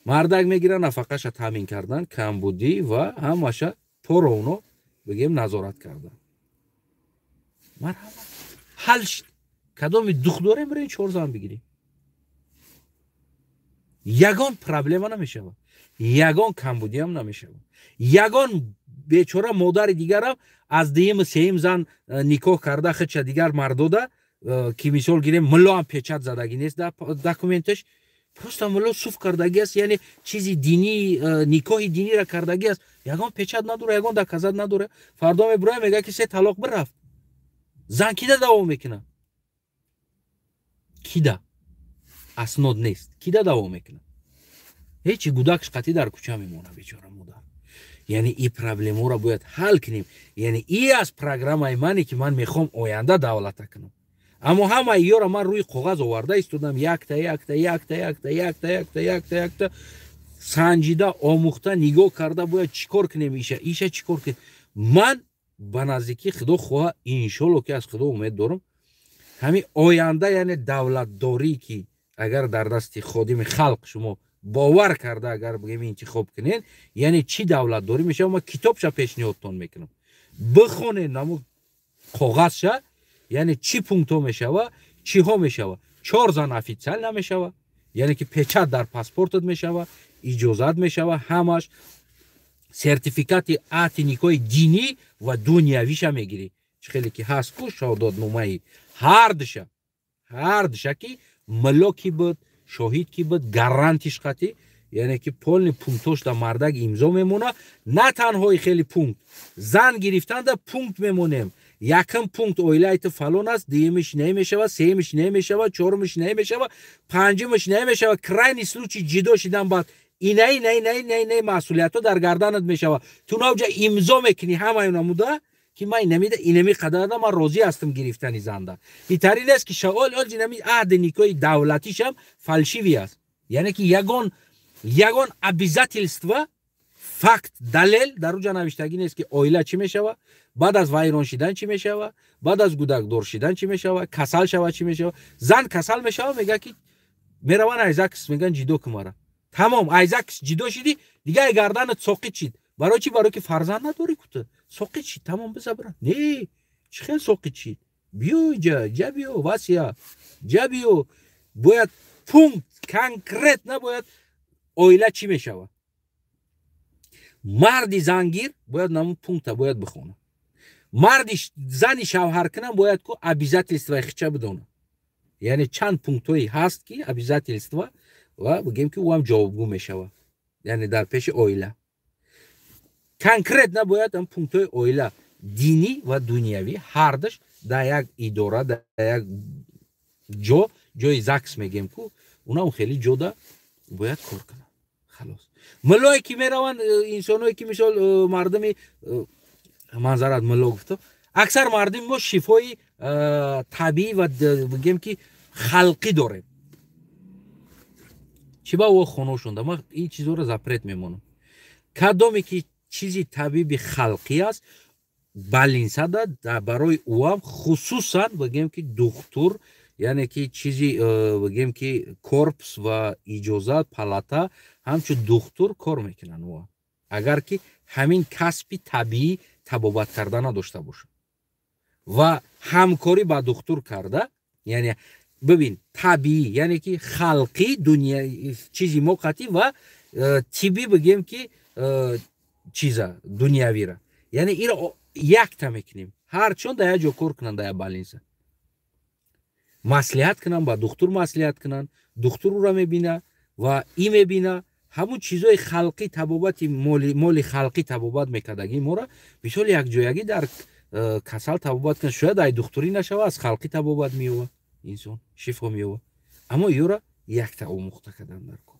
Мардак мегира, нафақаша таъмин кардан, камбудӣ ва ҳамаша поровно бигем, назорат кардан. Марҳамат, ҳал шид. Кадоми дух дорем, бирен чор зан бигирем, ягон проблема намешавад, ягон камбудиам намешавад. Ягон бечора модари дигарам аз дуюму сеюм зан никоҳ карда, хича дигар мардода, ки мисол гирем, муллоам печать задагӣ нест документаш, просто мулло суф кардагӣ аст, яъне чизи динӣ, никоҳи динира кардагӣ аст, ягон печать надора, ягон доказать надора. Фардо мебуроя, мега, ки се талоқ бирафт. Зан кида давом мекунад? Кида аснод нест, кида давом мекунад? Ҳечи, гудакш қатӣ дар кӯча мемонад бечора модар. Яъне и проблемаро бояд ҳал кунем. Яъне и аз программаи мане, ки ман мехоҳам оянда давлата кунам. Аммо ҳамаи ёро ман рӯи коғаз оварда истодам, якта якта, якта якта, якта якта, якта якта, санҷида, омӯхта, нигоҳ карда, бояд чӣ кор кунем, иша чӣ кор кунем. Ман ба наздикӣ, худо хоҳа, иншолло, ки аз худо умед дорам, ҳамин оянда, яъне давлатдорӣ, ки агар дар дасти ходими халқ шумо бовар карда, агар бигем, интихоб кунед, яъне чӣ давлатдорӣ мешава, ман китобша пешниҳодтон мекунам, бихонед наму коғазша, яъне чӣ пунктҳо мешава, чиҳо мешава. Чор зан официально намешава, яъне ки печать дар паспортат мешава, иҷозат мешава ҳамаш, сертификати аҳди никоҳи динӣ ва дунявиша мегирӣ. Чӣ хеле ки ҳаст ку шаҳодатномаи ҳардуша, ҳардуша, ки Мулло ки буд, шоҳид ки буд, гарантиш қатӣ, яъне ки полный пунктош да мардак имзо мемона. На танҳои хеле пункт, зан гирифтанда пункт мемонем. Якм пункт: оилаи ту фалон аст, дуюмиш не мешава, сеюмиш не мешава, чорумиш не мешава, панҷумиш не мешава. Крайний случай, ҷидо шидан баъд инаи наи наи наи наи масъулиятҳо дар гарданат мешава. Ту навҷа имзо мекунӣ ҳамаи намуда, ки ман инамида инами қадарда ман розӣ ҳастам гирифтани занда. Битари нест, ки шаол оли инами аҳди никоҳи давлатишам фальшивый аст, яъне ки ягон обязательство, факт, далел дар уҷа навиштагӣ нест, ки оила чӣ мешава, баъд аз вайрон шидан чӣ мешава, баъд аз гудакдор шидан чӣ мешава, касал шава чӣ мешава. Зан касал мешава, мега ки мераван ай ЗАГС, меган: «Ҷидо ку мара». Тамом, ай ЗАГС ҷидо шидӣ, дига ай гарданат соқит шид. Барои чӣ? Барои ки фарзанд надорӣ кута. Соқит шид, тамом, биза бира. Не, чӣ хел соқит шид? Биё ҷа, ҷа биё, Вася, ҷа биё. Бояд пункт конкретно, бояд оила чӣ мешава. Марди зангир бояд намун пункта бояд бихона. Марди зани шавҳаркунам бояд ку обязательствои хича бидона, яъне чанд пунктҳое ҳаст, ки обязательства ва бигем, ки ӯ ҳам ҷавобгӯ мешава, яъне дар пеши оила конкретно бояд ам пунктҳои оила, динӣ ва дунявӣ, ҳардаш дар як идора, дар як ҷо, ҷои ЗАГС мегем ку, унам хеле ҷода бояд кор кунад. Халос. Муллое ки мераванд, инсоное ки, мисол, мардуми манзарат, мулло гуфтам, аксар мардуми мо шифои табиӣ ва бигем ки халқӣ дорем. Чӣ ба о хоношонда ман ин чизоро запрет мемонам. Кадоме ки чизи табиби халқӣ аст, больницада барои ӯам хусусан, бигем ки, духтур, яъне ки чизи, бигем ки, корпус ва иҷозат, палата, ҳамчун духтур кор мекунанд ӯ, агар ки ҳамин касби табиӣ табобат карда надошта бошад ва ҳамкорӣ ба духтур карда. Яъне бибин, табиӣ, яъне ки халқӣ, дуня чизи мо қатӣ ва тиббӣ, бигем ки, чиза дунявира, яъне иро якта мекунем. Ҳарчон дар як ҷо кор кунанд, дар як больница маслиҳат кунанд, ба духтур маслиҳат кунанд, духтур ӯро мебина ва и мебина. Ҳамун чизои халқӣ табобати, моли халқӣ табобат мекардагӣ мора, мисол, якҷоягӣ дар касал табобат кунад. Шояд ай духтурӣ нашава, аз халқӣ табобат меёва, инсон шифо меёва, аммо ёра якта омӯхта кардан дар кор.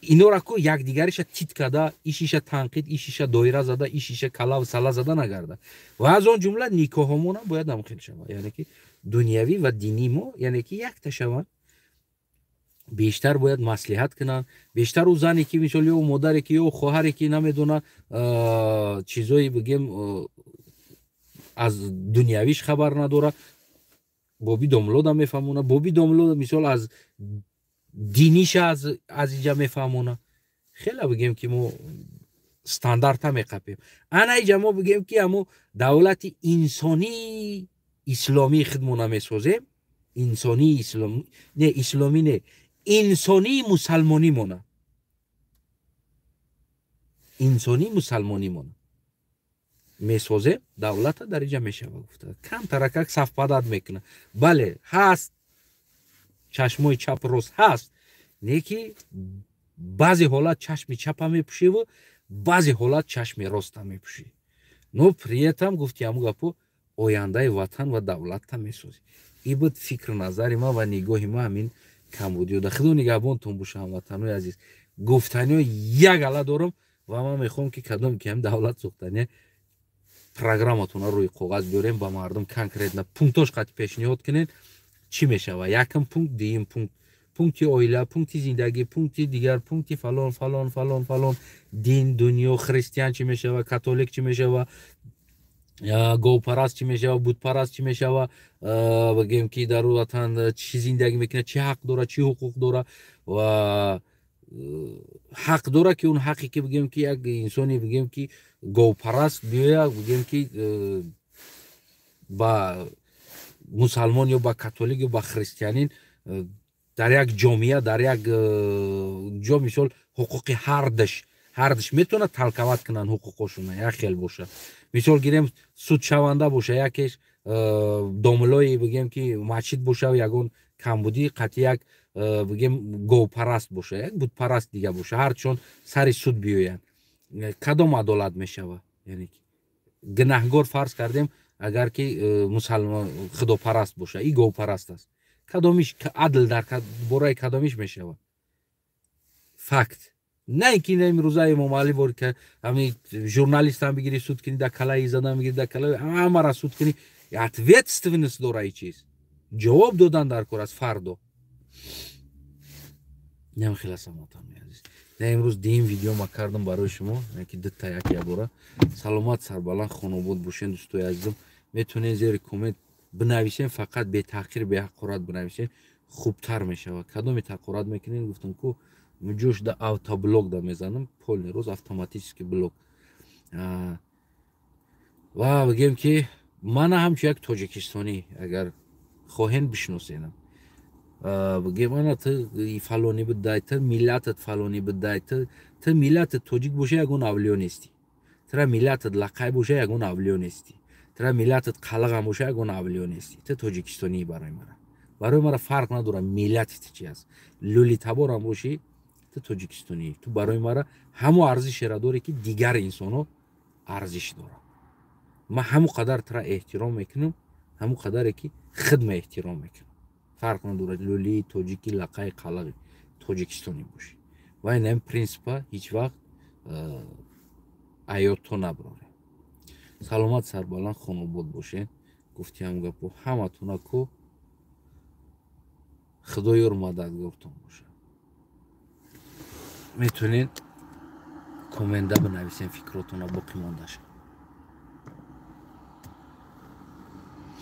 Инора ку якдигариша тит карда, ишиша танқид, ишиша доира зада, ишиша калав сала зада нагарда. Ва аз он ҷумла никоҳомонам бояд ҳамхел шава, яъне ки дунявӣ ва динӣ мо, яъне ки якта шаванд. Бештар бояд маслиҳат кунанд, бештар ӯ зане ки, мисол, ё модаре ки, ё хоҳаре ки намедона чизое, бигем, аз дунявиш хабар надора, боби домлода мефаҳмона, боби домлода, мисол, аз диниша аз иҷа мефаҳмона. Хеле, бигем ки, мо стандарта меқапем. Ана иҷа мо, бигем ки, ҳамо давлати инсонии исломии худмона месозем. Инсонии ислом не, исломӣ не, инсонии мусалмонимона, инсонии мусалмонимона месозем. Давлата дар иҷа мешава гуфта, камтаракак совпадать мекунад. Бале, ҳаст, чашмои чап рост ҳаст, не ки баъзе ҳолат чашми чапа мепӯшиву баъзе ҳолат чашми роста мепӯшӣ, но при этом, гуфти ҳаму гапу, ояндаи ватан ва давлатта месозӣ. И буд фикру назари ман ва нигоҳи ман ҳамин камбудиёда. Худо нигаҳбонтон боша, ҳамватанои азиз. Гуфтаниҳо як ала дорам ва ман мехоҳам, ки кадом ки ҳам давлат сохтания, программатона рӯи коғаз биёрем, ба мардум конкретно пунктош қати пешниҳод кунед, чӣ мешава: якм пункт, дуюм пункт, пункти оила, пункти зиндагӣ, пункти дигар, пункти фалон, фалон, фалон, фалон, дин, дунё, христиан чӣ мешава, католик чӣ мешава, говпараст чӣ мешава, бутпараст чӣ мешава, бигем ки, дар ватан чӣ зиндагӣ мекунад, чӣ ҳақ дора, чӣ ҳуқуқ дора ва ҳақ дора, ки он ҳақе ки, бигем ки, як инсоне, бигем ки, говпараст биёя, бигем ки, ба мусалмон ё ба католик ё ба христианин дар як ҷомеа, дар як ҷо, мисол, ҳуқуқи ҳардаш метавонад толковать кунанд, ҳуқуқошона як хел боша. Мисол гирем, судшаванда боша, якеш домлои, бигем ки, масҷид боша, ягон Камбудии қатъи як бигем, говпараст боша, як бутпараст дига боша, ҳарчон сари суд биёянд, кадом адолат мешава? Яъне гунаҳгор, фарз кардем, агар ки мусалмон худопараст боша и говпараст аст, кадомиш адл дар бораи кадомиш мешавад? Факт на ин ки имрӯза Эмомалӣ бор ҳами журналистам бигири, суд кунӣ, дар калаи задан бигири, дар калаи ҳамара суд кунӣ, ответственность дора и чиз, ҷавоб додан дар кор аст фардо. Намхела самотами азиз, на имрӯз дим видео ма кардам барои шумо, ки дитта як ябора. Саломат, сарбаланд, хонобод бошен, дӯстои азизам. Метавонед зери коммент бинависем, фақат бетаҳқир, беҳақорат бинависем, хубтар мешавад. Кадоме таҳқорат мекунед, гуфтам ку, ҷош да автоблок да мезанам, полный роз автоматически блок. Ва бигем, ки мана ҳамчун як тоҷикистонӣ, агар хоҳен, бишносенам. Бигем, ана ту фалонӣ будай, ту миллатат фалонӣ будай, ту миллатат тоҷик боша, ягон авлиё нестӣ. Тура миллатат лақай боша, ягон авлиё нестӣ. Тура миллатат қалағам боша, ягон авлиё нестӣ. Ту тоҷикистонӣ. Барои мара фарқ надорад миллати ту чи аст. Лӯлитаборам бошӣ, ту тоҷикистонӣ. Ту барои мара ҳамо арзишеро дорӣ, ки дигар инсонҳо арзиш дорад. Ман ҳамон қадар тура эҳтиром мекунам, ҳамон қадаре ки хидма эҳтиром мекунам. Фарқ надорад лӯли, тоҷики, лақаи, қалағи, тоҷикистонӣ бошӣ. Ва ин принсипа ҳеҷ вақт аёдто наброрем. Саломат, сарбаланд, хонобод бошед. Гуфтиам гапо, ҳаматона ку Худоёр мададгортон бошад. Метавонед коммента бинависем, фикротона боқӣ мондаша.